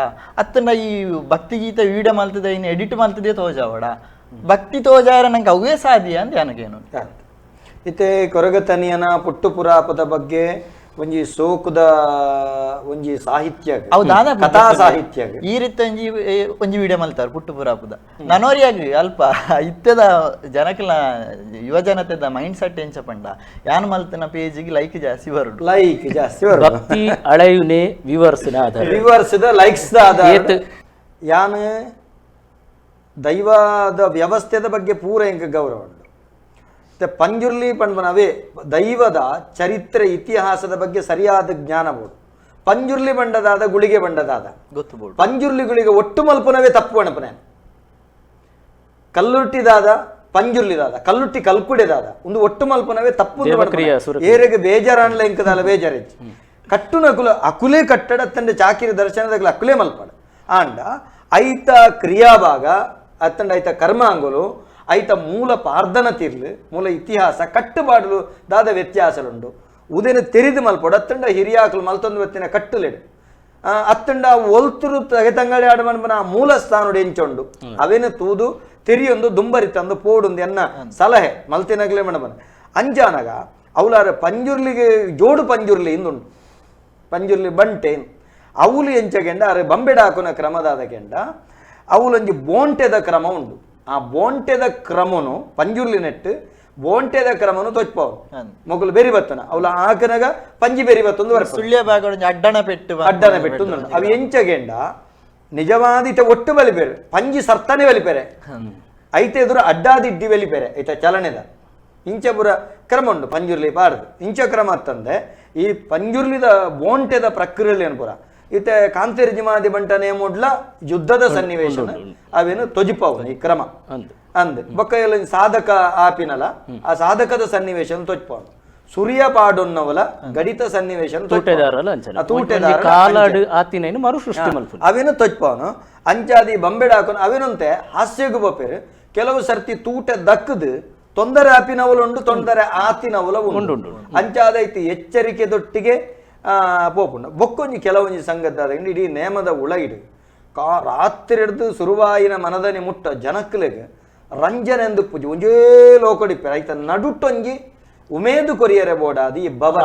C: ಅತ್ತನ ಈ ಭಕ್ತಿಗೀತೆ ವೀಡಿಯೋ ಮಲ್ತದೆ ಇನ್ನು ಎಡಿಟ್ ಮಲ್ತದೆ ತೋಜಾವಡ ಭಕ್ತಿ ತೋಜಾರ ನಂಗೆ ಅವೇ ಸಾಧ್ಯ ಅಂತ ಯಾನಕೇನು
A: ಇತ್ತೆ ಕೊರಗತನಿಯನ ಪುಟ್ಟು ಪುರಾಪದ ಬಗ್ಗೆ ಒಂಜಿ ಸೋಕುದ ಒಂಜಿ ಸಾಹಿತ್ಯ
C: ಅವು ದಾದಾ
A: ಕಥಾ ಸಾಹಿತ್ಯ
C: ಈ ರೀತಿ ಒಂಜಿ ಒಂಜಿ ವಿಡಿಯೋ ಮಲ್ತಾರೆ ಪುಟ್ಟು ಪುರಾಪುದ ನನೋರಿಯಾಗಿ ಅಲ್ಪ ಇತ್ತೆದ ಜನಕ್ಲ ಯುವ ಜನತೆದ ಮೈಂಡ್ ಸೆಟ್ ಎಂಚ ಪಂಡ ಯಾನ್ ಮಲ್ತನ ಪೇಜಿಗೆ ಲೈಕ್ ಜಾಸ್ತಿ ಬರುಡು
A: ಲೈಕ್ ಜಾಸ್ತಿ ಬರುಡು
B: ಭಕ್ತಿ ಅಳೆಯುನೆ ವಿವರ್ಸನ ಆಧಾರ
A: ವಿವರ್ಸ್ ಲೈಕ್ಸ್ ಆಧಾರ
B: ಏತ್.
A: ಯಾನ್ ದೈವದ ವ್ಯವಸ್ಥೆದ ಬಗ್ಗೆ ಪೂರ ಎಂಕ್ ಗೌರವ ಉಂಟು ಮತ್ತೆ ಪಂಜುರ್ಲಿ ಪಂಡ್ಬನವೇ ದೈವದ ಚರಿತ್ರೆ ಇತಿಹಾಸದ ಬಗ್ಗೆ ಸರಿಯಾದ ಜ್ಞಾನ ಬೋಡು ಪಂಜುರ್ಲಿ ಬಂಡದಾದ ಗುಳಿಗೆ ಬಂಡದಾದ
C: ಗೊತ್ತು ಬೋಡು
A: ಪಂಜುರ್ಲಿ ಗುಳಿಗೆ ಒಟ್ಟು ಮಲ್ಪನವೇ ತಪ್ಪು ಅಣಪನೆ ಕಲ್ಲುಟ್ಟಿದಾದ ಪಂಜುರ್ಲಿದಾದ ಕಲ್ಲುಟ್ಟಿ ಕಲ್ಕುಡೆದಾದ ಒಂದು ಒಟ್ಟು ಮಲ್ಪನವೇ ತಪ್ಪು ಅಂತ
B: ದೇವಕ್ರಿಯೆ,
A: ಪನ್ಪುನೆ.
B: ಸುರಕ್ರಿಯೆ.
A: ಏರೆಗೆ ಬೇಜಾರಾಣ್ಲ ಎಂಕದಾಲ ಬೇಜಾರೆಚ್ಚಿ ಕಟ್ಟುನಕುಲು ಅಕುಲೇ ಕಟ್ಟಡ ತಂಡ ಚಾಕಿರಿ ದರ್ಶನದಕುಲು ಅಕುಲೇ ಮಲ್ಪಡ ಆಂಡ ಐತ ಕ್ರಿಯಾಭಾಗ ಅತ್ತಂಡ ಐತ ಕರ್ಮಾಂಗುಲು ಐತ ಮೂಲ ಪಾರ್ದನ ತಿರ್ಲು ಮೂಲ ಇತಿಹಾಸ ಕಟ್ಟುಬಾಡಲು ದಾದ ವ್ಯತ್ಯಾಸಲುಂಡು ಉದೆನ ತೆರಿದು ಮಲ್ಪಡ ಅತ್ತಂಡ ಹಿರಿಯಾಕಲು ಮಲ್ತೊಂದು ಬತ್ತಿನ ಕಟ್ಟುಲೆಡು ಅತ್ತಂಡ ಒಲ್ತುರು ತಗೆ ಆಡ ಮನ್ಪನ ಆ ಮೂಲ ಸ್ಥಾನಡು ಎಂಚೊಂಡು ಅವೇನು ತೂದು ತೆರಿಯೊಂದು ದುಂಬರಿ ತಂದು ಪೋಡುಂದು ಎನ್ನ ಸಲಹೆ ಮಲ್ತಿನಗಲೇ ಮಣಬನ ಅಂಜಾನಗ ಅವಲಾರ ಪಂಜುರ್ಲಿಗೆ ಜೋಡು ಪಂಜುರ್ಲಿ ಇಂದುಂಡು ಪಂಜುರ್ಲಿ ಬಂಟೆ ಅವಲು ಎಂಚಗೆಂಡ ಅರೆ ಬಂಬೆಡ ಹಾಕುನ ಕ್ರಮದಾದ ಕೆಂಡ ಅವಲೊಂಜಿ ಬೋಂಟೆದ ಕ್ರಮ ಉಂಡು ಆ ಬೋಂಟೆದ ಕ್ರಮನು ಪಂಜುರ್ಲಿ ನೆಟ್ಟು ಬೋಂಟೆದ ಕ್ರಮನು ತೊಚ್ಪವು ಮೊಗಲು ಬೆರಿ ಬತ್ತನ ಅವಲ ಆಕನಗ ಪಂಜಿ ಬೆರಿ ಬತ್ತೊಂದು ಬರ್ಪುಂಡು.
C: ಸುಳ್ಯ ಭಾಗ ಒಂಜಿ ಅಡ್ಡಣ ಪೆಟ್ಟು
A: ಅಡ್ಡನ ಪೆಟ್ಟು ಉಂಡು. ಅವು ಎಂಚಗೆಂಡ ನಿಜವಾದ ಇತ ಒಟ್ಟು ಬಲಿಪೇರು ಪಂಜಿ ಸರ್ತನೆ ಬಲಿಪೇರೆ ಐತೆ ಎದುರು ಅಡ್ಡಾದಿಡ್ಡಿ ಬಲಿಪೇರೆ ಐತ ಚಲನೆದ ಇಂಚ ಪುರ ಕ್ರಮ ಉಂಡು ಪಂಜುರ್ಲಿ ಪಾಡ್ದು ಇಂಚ ಕ್ರಮ ಅಂತಂದೆ ಈ ಪಂಜುರ್ಲಿದ ಬೋಂಟೆದ ಪ್ರಕ್ರಿಯೆ ಪುರ ಇತ್ತೆ ಕಾಂತೇರಿ ಜಿಮಾದಿ ಬಂಟನೆ ಮೊಡ್ಲ ಯುದ್ಧದ ಸನ್ನಿವೇಶ ಅವೇನು ತೊಜಿಪವು ಈ ಕ್ರಮ
B: ಅಂದ್.
A: ಅಂದ್ ಬೊಕ್ಕ ಎಲ್ಲ ಸಾಧಕ ಆಪಿನಲ ಆ ಸಾಧಕದ ಸನ್ನಿವೇಶ ತೊಜ್ಪವನು ಸುರಿಯ ಪಾಡೊನ್ನವಲ ಗಡಿತ ಸನ್ನಿವೇಶ
B: ತೂಟೆದಾರಲ ಅಂಚನೆ
A: ಆ ತೂಟೆದಾರಲ
B: ಕಾಲಾಡು ಆತಿನೇನು ಮರು ಸೃಷ್ಟಿ ಮಲ್ಪುನಿ
A: ಅವೇನು ತೊಜ್ಪವನು ಅಂಚಾದಿ ಬಂಬೆಡ ಹಾಕೋನು ಅವೇನಂತೆ ಹಾಸ್ಯಗು ಬಪ್ಪೇರು ಕೆಲವು ಸರ್ತಿ ತೂಟ ದಕ್ಕದು ತೊಂದರೆ ಆಪಿನವಲುಂಡು ತೊಂದರೆ ಆತಿನವಲ ಉಂಡು
B: ಉಂಡು,
A: ಅಂಚಾದೈತಿ ಎಚ್ಚರಿಕೆ ದೊಟ್ಟಿಗೆ ಪೋಪುಂಡು ಬೊಕ್ಕೊಂಜಿ ಕೆಲವೊಂಜಿ ಸಂಗದ್ದಾದ ಇಡೀ ನೇಮದ ಉಳಗಿಡು ಕಾ ರಾತ್ರಿ ಹಿಡ್ದು ಸುರುವಾಯಿನ ಮನದನಿ ಮುಟ್ಟ ಜನಕ್ಕಲೆಗ್ ರಂಜನೆಂದು ಪೂಜೆ ಒಂಜೇ ಲೋಕಡಿಪ್ಪೆ ಐತ ನಡುಟೊಂಜಿ ಉಮೇದು ಕೊರಿಯರೆ ಬೋಡಾದಿ ಈ ಭವನ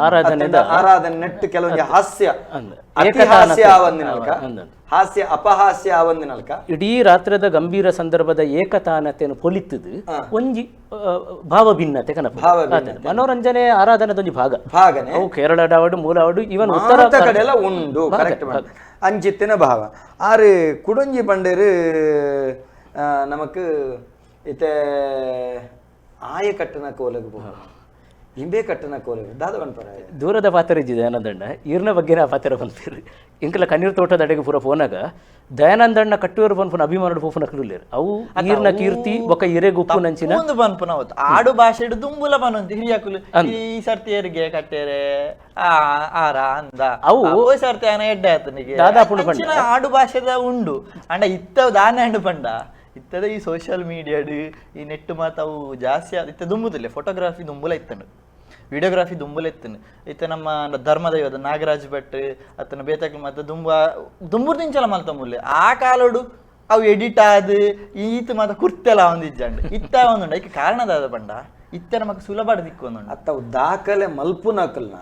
B: ಆರಾಧನೆದ
A: ಅತ್ತಂಡ ಆರಾಧನೆ ನೆಟ್ಟು ಕೆಲವೊಂಜಿ ಹಾಸ್ಯ
B: ಅಂದ್.
A: ಅತಿ ಹಾಸ್ಯ ಆವಂದಿನಲ್ಕ
B: ಅಂದ್.
A: ಹಾಸ್ಯ ಅಪಹಾಸ್ಯ ಆವಂದಿನಲ್ಕ
B: ಇಡೀ ರಾತ್ರದ ಗಂಭೀರ ಸಂದರ್ಭದ ಏಕತಾನತೆಯನ್ನು ಪೊಲಿತದು ಒಂಜಿ ಭಾವಭಿನ್ನತೆ ಕನಪ
A: ಭಾವಭಿನ್ನತೆ.
B: ಮನೋರಂಜನೆ ಆರಾಧನೆದ ಒಂಜಿ ಭಾಗ
A: ಭಾಗನೆ
B: ಅವು ಕೇರಳಡಾವಡು ಮೂಲಾವಡು ಇವನ್ ಉತ್ತರ
A: ಮಾತ ಕಡೆಲ್ಲ ಉಂಡು ಕರೆಕ್ಟ್ ಅಂಚಿತ್ತಿನ ಭಾವ ಆರು ಕುಡೊಂಜಿ ಪಂಡೇರು ನಮಕ್ ಇತ್ತೆ ಆಯಕಟ್ಟನ ಕೋಲಗ್ ಪೋ ಇಂಬೇ ಕಟ್ಟನ ಕೋಲೆ ದಾದ ಪನ್ಪರ
B: ದೂರದ ಪಾತ್ರ ಇಜ್ಜಿ ದಯಾನಂದಣ್ಣ ಈರ್ನ ಬಗ್ಗೆ ನಾ ಪಾತ್ರ ಪನ್ಪೇರು ಇಂಕಲ ಕಣ್ಣೀರ್ ತೋಟದ ಅಡೆಗೆ ಪೂರ ಪೋನಾಗ ದಯಾನಂದಣ್ಣ ಕಟ್ಟುವರು ಪನ್ಪುನ ಅಭಿಮಾನಡು ಪೋಪುನ ಅಕ್ಲು ಅವು ಈರ್ನ ಕೀರ್ತಿ ಬೊಕ ಇರೆಗ್ ಉಪ್ಪು ನಂಚಿನ
C: ಒಂದು ಪನ್ಪುನ ಅವತ್ತು ಆಡು ಭಾಷೆಡ್ ದುಂಬುಲ ಪನೊಂದು ಹಿರಿಯಕುಲು ಈ ಸರ್ತಿ ಏರಿಗೆ ಕಟ್ಟೇರೆ ಆ ಆರ ಅಂದ
B: ಅವು
C: ಓ ಸರ್ತಿ ಆನ ಎಡ್ಡೆ ಆತನಿಗೆ
B: ದಾದಾಪುಂಡು ಪಂಡ.
C: ಅಂಚಿನ ಆಡು ಭಾಷೆದ ಉಂಡು ಅಂಡ ಇತ್ತ ದಾನೆ ಅಂಡು ಪಂಡ ಇತ್ತದ ಈ ಸೋಷಿಯಲ್ ಮೀಡಿಯಾಡ್ ಈ ನೆಟ್ ಮಾತ ಅವು ಜಾಸ್ತಿ ಇತ್ತ ದುಂಬುದಿಲ್ಲ ಫೋಟೋಗ್ರಫಿ ದುಂಬುಲ ಇತ್ತಂಡು ವಿಡಿಯೋಗ್ರಫಿ ದುಂಬುಲ ಇತ್ತನು ಇತ್ತ ನಮ್ಮ ಧರ್ಮದೈವದ ನಾಗರಾಜ್ ಭಟ್ ಅತ್ತನ ಬೇತಕ್ಲು ಮತ್ತೆ ದುಂಬ ದುಂಬುರ್ದಿಂಚಲ ಮಲ್ತ ಮುಲ್ಲೆ ಆ ಕಾಲೋಡು ಅವು ಎಡಿಟ್ ಆದ್ ಈತ ಮಾತ ಕುರ್ತೆಲ ಒಂದಿಜ್ಜಂಡು ಇತ್ತ ಒಂದುಂಡು ಐಕೆ ಕಾರಣದಾದ ಪಂಡ ಇತ್ತ ನಮಕ್ ಸುಲಭ ದಿಕ್ಕೊಂದುಂಡು
A: ಅತ್ತವು ದಾಖಲೆ ಮಲ್ಪುನಕಲ್ನ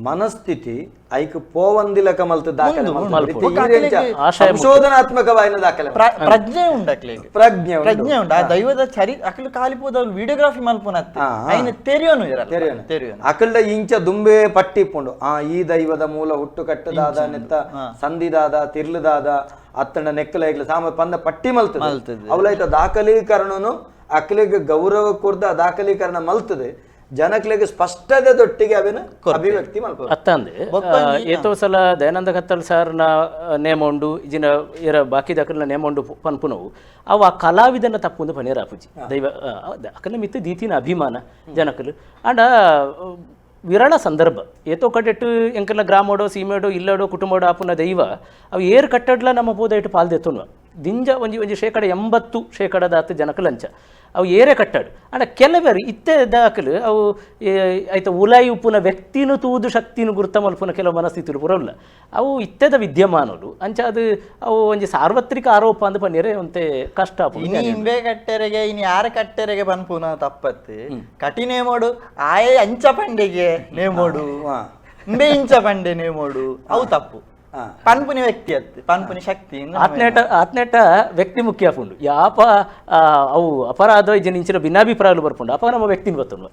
A: ಮನಸ್ಥಿತಿ ಐಕ್ ಪೋವಂದಿಲಕ ಮಲ್ತು ದಾಖಲೆ ಮಲ್ಪು.
B: ಆಶಯ
A: ಸಂಶೋಧನಾತ್ಮಕವಾಯಿನ ದಾಖಲೆ
C: ಪ್ರಜ್ಞೆ ಉಂಡು ಅಕ್ಲೆಗ್
A: ಪ್ರಜ್ಞೆ ಉಂಡು.
C: ಪ್ರಜ್ಞೆ ಉಂಡು ಆ ದೈವದ ಚರಿ ಅಕ್ಲು ಕಾಲಿಪೋದ ವಿಡಿಯೋಗ್ರಫಿ ಮಲ್ಪುನತ್ತೆ ಐನ ತೆರಿಯೋನು ಇರಲ್ಲ ತೆರಿಯೋನು
A: ಅಕಲ್ಡ ಇಂಚ ದುಂಬೆ ಪಟ್ಟಿ ಇಪ್ಪುಂಡು ಆ ಈ ದೈವದ ಮೂಲ ಹುಟ್ಟು ಕಟ್ಟದಾದ ನೆತ್ತ ಸಂಧಿದಾದ ತಿರ್ಲುದಾದ ಅತ್ತಂಡ ನೆಕ್ಕಲ ಐಕ್ಲ ಸಾಮ ಪಂದ ಪಟ್ಟಿ ಮಲ್ತದೆ
C: ಮಲ್ತದೆ.
A: ಅವಲೈತ ದಾಖಲೀಕರಣನು ಅಕ್ಲಿಗೆ ಗೌರವ ಕೊರ್ದ ದಾಖಲೀಕರಣ ಮಲ್ತದೆ ಜನಕ್ಲೆಗ್ ಸ್ಪಷ್ಟದ ದೊಟ್ಟಿಗೆ ಅವೇನು ಅಭಿವ್ಯಕ್ತಿ ಮಲ್ಪ
B: ಅತ್ತಂದೆ ಏತೋ ಸಲ ದಯಾನಂದ ಕತ್ತಲ್ ಸಾರ್ನ ನೇಮ ಉಂಡು ಇಜಿನ ಇರ ಬಾಕಿ ದಕ್ಕಲ್ನ ನೇಮ ಉಂಡು ಪನ್ಪುನವು ಅವು ಆ ಕಲಾವಿದನ ತಪ್ಪುಂದು ಪನೇರ ಆಪುಜಿ ದೈವ ಅಕಲ್ನ ಮಿತ್ತು ದೀತಿನ ಅಭಿಮಾನ ಜನಕಲು ಅಂಡ ವಿರಳ ಸಂದರ್ಭ ಏತೋ ಕಡೆಟ್ಟು ಎಂಕಲ್ನ ಗ್ರಾಮೋಡೋ ಸೀಮೆಡೋ ಇಲ್ಲಡೋ ಕುಟುಂಬಡೋ ಆಪುನ ದೈವ ಅವು ಏರ್ ಕಟ್ಟಡ್ಲ ನಮ್ಮ ಪೋದ ಇಟ್ಟು ಪಾಲ್ ದೆತ್ತುನ್ವ ದಿಂಜ ಒಂಜಿ ಒಂಜಿ 80% ದಾತು ಜನಕ್ಕೆ ಲಂಚ ಅವು ಏರೆ ಕಟ್ಟಾಡು ಅಂಡ ಕೆಲವರು ಇತ್ತೆ ದಾಖಲು ಅವು ಆಯ್ತ ಉಲಾಯಿ ಉಪ್ಪುನ ವ್ಯಕ್ತಿನೂ ತೂದು ಶಕ್ತಿನೂ ಗುರ್ತ ಮಲ್ಪುನ ಕೆಲವು ಮನಸ್ಥಿತಿಲು ಪುರಲ್ಲ ಅವು ಇತ್ತೆದ ವಿದ್ಯಮಾನಲು ಅಂಚ ಅದು ಅವು ಒಂಜಿ ಸಾರ್ವತ್ರಿಕ ಆರೋಪ ಅಂದ್ ಪನ್ನಿರೆ ಒಂತೆ ಕಷ್ಟ ಆಪುಂಡು.
C: ಇನಿ ಇಂಬೆ ಕಟ್ಟೆರೆಗೆ ಇನಿ ಯಾರ ಕಟ್ಟೆರೆಗೆ ಪನ್ಪುನ ತಪ್ಪತ್ತೆ ಕಟಿ ನೇಮೋಡು ಆಯೆ ಅಂಚ ಪಂಡೆಗೆ ನೇಮೋಡು ಇಂಬೆ ಇಂಚ ಪಂಡೆ ನೇಮೋಡು ಅವು ತಪ್ಪು ಪನ್ಪುನಿ ವ್ಯಕ್ತಿ ಅತ್ತೆ ಪನ್ಪುನಿ ಶಕ್ತಿ
B: ಆತ್ನೇಟ ಆತ್ನೇಟ ವ್ಯಕ್ತಿ ಮುಖ್ಯ ಆಪುಂಡು ಯಾಪ ಅವು ಅಪರಾಧ ಇಜ್ಜಿನ ಇಂಚಿನ ಭಿನ್ನಾಭಿಪ್ರಾಯలు ಬರ್ಪುಂಡು ಅಪ ನಮ್ಮ ವ್ಯಕ್ತಿನ ಬತ್ತುಂಡು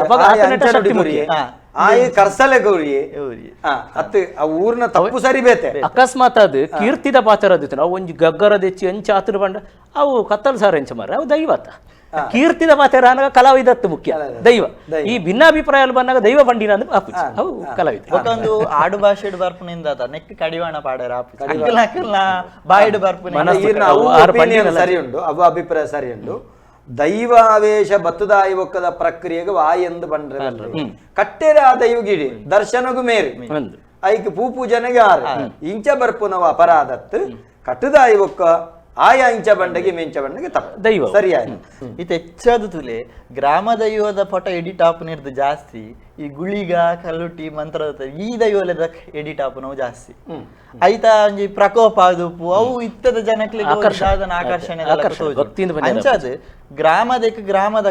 B: ಅಪಗ ಆತ್ನೇಟ ಶಕ್ತಿ ಮುಖ್ಯ.
A: ಆಯಿ ಕರ್ಸಲೆ ಗೌರಿ ಅತ್ತು ಆ ಊರ್ನ ತಪ್ಪು ಸರಿ ಬೇತೆ
B: ಅಕಸ್ಮಾತ್ ಅದು ಕೀರ್ತಿದ ಪಾತ್ರ ಅದಿತ್ತು ನಾವು ಒಂಜಿ ಗಗ್ಗರ ದೆಚ್ಚಿ ಎಂಚ ಆತನ ಬಂಡ ಅವು ಕತ್ತಲ್ ಸಾರ ಎಂಚ ಮಾರ ಅವು ದೈವತ್ತ ಕೀರ್ತಿದ ಪಾತ್ರ ಅನಗ ಕಲಾವಿದತ್ತು ಮುಖ್ಯ ದೈವ ಈ ಭಿನ್ನಾಭಿಪ್ರಾಯలు ಬಂದಾಗ ದೈವ ಬಂಡಿನ ಅಂದ್ರೆ ಆಪುಜಿ ಅವು ಕಲಾವಿದ
C: ಒಂದು ಆಡು ಭಾಷೆಡ್ ಬರ್ಪುನಿಂದ ನೆಕ್ ಕಡಿವಾಣ ಪಾಡರ ಅಕ್ಕಲ್ ಅಕ್ಕಲ್ನ ಬಾಯಿಡ್ ಬರ್ಪುನಿ
A: ಸರಿ ಉಂಡು ಅವು ಅಭಿಪ್ರಾಯ ಸರಿ ಉಂಡು ದೈವಾವೇಶ ಬತ್ತದಾಯಿ ಒಕ್ಕದ ಪ್ರಕ್ರಿಯೆಗೆ ವಾಯ್ ಎಂದು ಬಂಡ್ರೆ ಕಟ್ಟೆರೆ ಆ ದೈವಗಿಡಿ ದರ್ಶನಗೂ ಮೇರಿ ಐಕ್ ಪೂ ಪೂಜನೆಗೆ ಆರು ಇಂಚ ಬರ್ಪುನವ ಅಪರಾಧತ್ತು ಕಟ್ಟುದಾಯಿ ಒಕ್ಕ ಆಯಾ ಇಂಚ ಬಂಡಗೆ ಮೆಂಚ ಬಂಡಗೆ ತಪ್ಪು
B: ದೈವ
A: ಸರಿಯಾಗಿ
C: ಇದು ಹೆಚ್ಚಾದ ತುಲೆ ಗ್ರಾಮ ದೈವದ ಫೋಟೋ ಎಡಿಟ್ ಆಪುನಿರ್ದು ಜಾಸ್ತಿ ಈ ಗುಳಿಗ ಕಲ್ಲುಟಿ ಮಂತ್ರದ ಈ ದೈವಲದ ಎಡಿಟ್ ಆಪುನವು ಜಾಸ್ತಿ ಐತ ಒಂಜಿ ಪ್ರಕೋಪ ಆದುಪ್ಪು ಅವು ಇತ್ತದ ಜನಕ್ಲೆಗ್ ಆಕರ್ಷಣೆ ಅಂಚಾದ ಗ್ರಾಮದಕ್ಕೆ ಗ್ರಾಮದ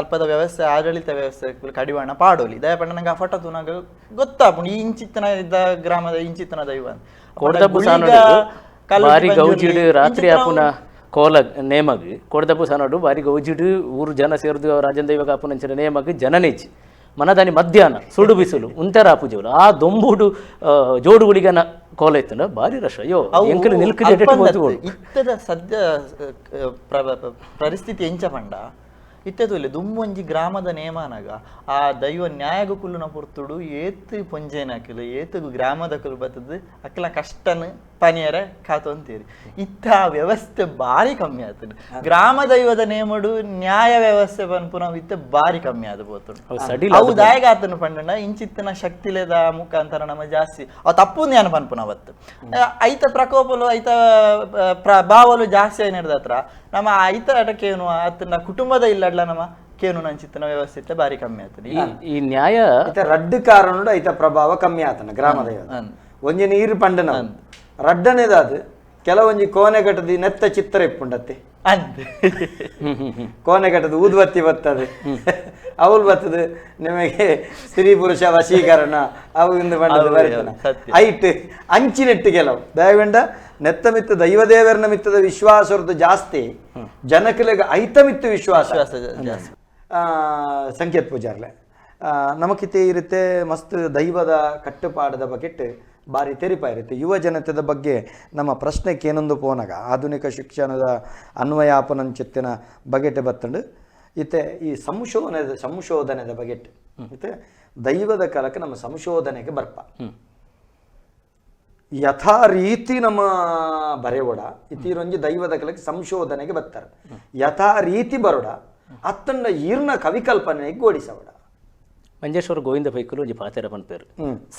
C: ಅಲ್ಪದ ವ್ಯವಸ್ಥೆ ಆಡಳಿತ ವ್ಯವಸ್ಥೆ ಕಡಿವಾಣ ಪಾಡೋಲಿ ದಯಪಂಡ ನಂಗೆ ಆ ಫೋಟೋ ತೂನಾಗ ಗೊತ್ತಾಪುಂಡು ಈ ಇಂಚಿತ್ತನ ಇದ್ದ ಗ್ರಾಮದ ಇಂಚಿತ್ತನ ದೈವ
B: ಕೋಡ್ದಬ್ಬು ಬಾರಿ ಗೌಜಿಡು ರಾತ್ರಿ ಆಪುನ ಕೋಲ ನೇಮಗ್ ಕೋಡ್ದಬ್ಬು ಸಾನೋಡು ಬಾರಿ ಗೌಜಿಡು ಊರು ಜನ ಸೇರ್ದು ರಾಜನ್ ದೈವ ಆಪುನಂಚಿನ ನೇಮಗ್ ಜನನೇಜ್ ಮನದಾನಿ ಮಧ್ಯಾಹ್ನ ಸುಡು ಬಿಸಿಲು ಉಂತೆರ ಆಪುಜೋಲು ಆ ದೊಂಬುಡು ಜೋಡುಗುಳಿಗನ ಕೋಲ ಇತ್ತಂಡ ಬಾರಿ ರಶ್ ಅಯ್ಯೋ ಎಂಕಲು ನಿಲ್ಕು
C: ಇತ್ತದ ಸದ್ಯ ಪರಿಸ್ಥಿತಿ ಎಂಚ ಪಂಡ ಇತ್ತೆ ದುಂಬೊಂಜಿ ಗ್ರಾಮದ ನೇಮನಾಗ ಆ ದೈವ ನ್ಯಾಯಗ ಕುಲ್ಲುನ ಪೊರ್ತುಡು ಏತ್ ಪೊಂಜೇನಕಲು ಏತ್ ಗ್ರಾಮದ ಕುಲು ಬತ್ತದು ಅಕ್ಲ ಕಷ್ಟನ ಪನಿಯರ ಕಾತೊಂತೀರಿ ಇತ್ತ ಆ ವ್ಯವಸ್ಥೆ ಬಾರಿ ಕಮ್ಮಿ ಆತುಂಡು ಗ್ರಾಮ ದೈವದ ನೇಮಡು ನ್ಯಾಯ ವ್ಯವಸ್ಥೆ ಪನ್ಪುನವು ಇತ್ತ ಬಾರಿ ಕಮ್ಮಿ ಆದ ಪೋತುಂಡು ಅವು ದಾಯಗ ಆತನು ಪಂಡನ ಇಂಚಿತ್ತಿನ ಶಕ್ತಿಲೆದ ಮುಖಾಂತರ ನಮ್ಮ ಜಾಸ್ತಿ ಅವು ತಪ್ಪು ಜ್ಞಾನ ಪನ್ಪುನ ಅವತ್ತು ಐತ ಪ್ರಕೋಪಲು ಐತ ಪ್ರಭಾವಲು ಜಾಸ್ತಿ ಏನಿರ್ದ ಹತ್ರ ನಮ್ಮ ಐತ ಅಟಕೇನು ಆತನ ಕುಟುಂಬದ ಇಲ್ಲಡ್ಲ ನಮ್ಮ ಕೇನು ನಂಚಿತ್ತನ ವ್ಯವಸ್ಥೆ ಬಾರಿ ಕಮ್ಮಿ ಆತದೆ
B: ಈ ನ್ಯಾಯ
A: ಐತ ರಡ್ಡು ಕಾರಣ ಐತ ಪ್ರಭಾವ ಕಮ್ಮಿ ಆತನ ಗ್ರಾಮ ದೈವ ಒಂಜಿ ನೀರು ಪಂಡನ ರಡ್ಡನೇದಾದ ಕೆಲವೊಂಜಿ ಕೋನೆ ಕಟ್ಟದಿ ನೆತ್ತ ಚಿತ್ರ ಇಪ್ಪುಂಡತ್ತೆ ಕೋನೆ ಕಟ್ಟದ ಊದ್ಬತ್ತಿ ಬರ್ತದೆ ಅವಳು ಬರ್ತದೆ ನಿಮಗೆ ಸ್ತ್ರೀ ಪುರುಷ ವಶೀಕರಣ ಅವು ಇಂದು ಬಣ್ಣದ ಬರ್ತನ ಐಟ್ ಅಂಚಿನೆಟ್ಟು ಕೆಲವು ದಯವೆಂಡ ನೆತ್ತ ಮಿತ್ತ ದೈವದೇವರನ ಮಿತ್ತದ ವಿಶ್ವಾಸರದ್ದು ಜಾಸ್ತಿ ಜನಕಲಿಗೆ ಐತ ಮಿತ್ತು ವಿಶ್ವಾಸ ಸಂಕೇತ್ ಪೂಜಾರ್ಲೆ ನಮಕಿತೆ ಇರುತ್ತೆ ಮಸ್ತ್ ದೈವದ ಕಟ್ಟುಪಾಡದ ಬಗೆಟ್ ಬಾರಿ ತೆರಿಪ ಇರುತ್ತೆ. ಯುವ ಜನತೆದ ಬಗ್ಗೆ ನಮ್ಮ ಪ್ರಶ್ನೆಗೆ ಏನೊಂದು ಪೋನಾಗ ಆಧುನಿಕ ಶಿಕ್ಷಣದ ಅನ್ವಯಾಪನಂಚಿತ್ತಿನ ಬಗೆಟ್ ಬತ್ತಂಡು ಇತ್ತೆ ಈ ಸಂಶೋಧನೆದ ಬಗೆಟ್ ಮತ್ತೆ ದೈವದ ಕಾಲಕ್ಕೆ ನಮ್ಮ ಸಂಶೋಧನೆಗೆ ಬರ್ಪ ಯಥಾ ರೀತಿ ನಮ್ಮ ಬರೆಯೋಡ ಇತೀರೊಂಜಿ ದೈವದ ಕಾಲಕ್ಕೆ ಸಂಶೋಧನೆಗೆ ಬರ್ತಾರೆ ಯಥಾ ರೀತಿ ಬರೋಡ ಅತ್ತಂಡ ಈರ್ನ ಕವಿಕಲ್ಪನೆಗೆ ಗೋಡಿಸವಡ.
B: ಮಂಜೇಶ್ವರ ಗೋವಿಂದ ಪೈಕುಲು ಒಂಜಿ ಪಾತೆರ ಪನ್ಪೇರು,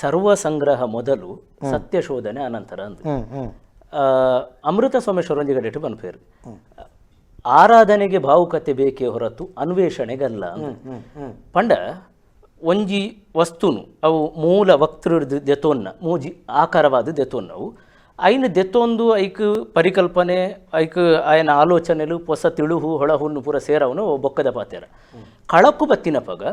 B: ಸರ್ವ ಸಂಗ್ರಹ ಮೊದಲು ಸತ್ಯ ಶೋಧನೆ ಅನಂತರ ಅಂದ್. ಅಮೃತ ಸೋಮೇಶ್ವರ ಒಂಜಿ ಗಡೆಟು ಪನ್ಪೇರು, ಆರಾಧನೆಗೆ ಭಾವುಕತೆ ಬೇಕೇ ಹೊರತು ಅನ್ವೇಷಣೆಗಲ್ಲ. ಪಂಡ ಒಂಜಿ ವಸ್ತುನು ಅವು ಮೂಲ ವಕ್ತೃ ದೆತೋನ್ನ ಮೂಜಿ ಆಕಾರವಾದ ದೆತೋನ್ನವು ಐನು ದೆತ್ತೊಂದು ಐಕ್ ಪರಿಕಲ್ಪನೆ ಐಕ್ ಆಯನ ಆಲೋಚನೆಲು ಪೊಸ ತಿಳುಹು ಹೊಳಹುನ್ನು ಪೂರ ಸೇರವನು ಬೊಕ್ಕದ ಪಾತೆರ. ಕಳಕು ಬತ್ತಿನ ಪಗ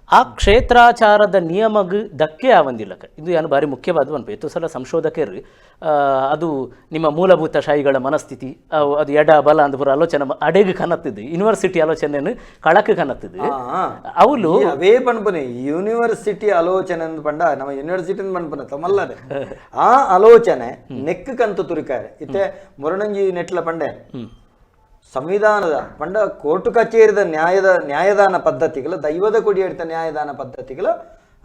B: ಆ ಕ್ಷೇತ್ರಾಚಾರದ ನಿಯಮಗ್ ಧಕ್ಕೆ ಆವಂದಿಲ್ಲಕ. ಇದು ಏನು ಭಾರಿ ಮುಖ್ಯವಾದ ಪನ್ಪೆ. ಎತ್ತು ಸಲ ಸಂಶೋಧಕರು ಅದು ನಿಮ್ಮ ಮೂಲಭೂತ ಶಾಹಿಗಳ ಮನಸ್ಥಿತಿ ಅದು ಎಡ ಬಲ ಅಂದ್ ಪೂರ ಆಲೋಚನೆ ಅಡೆಗೆ ಕನತ್ತಿದ್ದು, ಯೂನಿವರ್ಸಿಟಿ ಆಲೋಚನೆಯನ್ನು ಕಳಕು ಕನತ್ತಿದ್ದು ಅವಳು
A: ಅವೇ ಪನ್ಪನೆ ಯೂನಿವರ್ಸಿಟಿ ಆಲೋಚನೆ ಅಂದ್ ಪಂಡ ನಮ್ಮ ಯೂನಿವರ್ಸಿಟಿ ಪನ್ಪನೆ ತಮ್ಮಲ್ಲದೆ ಆ ಆಲೋಚನೆ ನೆಕ್ ಕಂತು ತುರಿಕಾರೆ. ಇತ್ತೆ ಮುರಣಂಜಿ ನೆಟ್ಲ ಪಂಡೆ ಸಂವಿಧಾನದ ಪಂಡ ಕೋರ್ಟು ಕಚೇರಿದ ನ್ಯಾಯದಾನ ಪದ್ಧತಿಗಳ ದೈವದ ಕೊಡಿಯಡಿತ ನ್ಯಾಯದಾನ ಪದ್ಧತಿಗಳ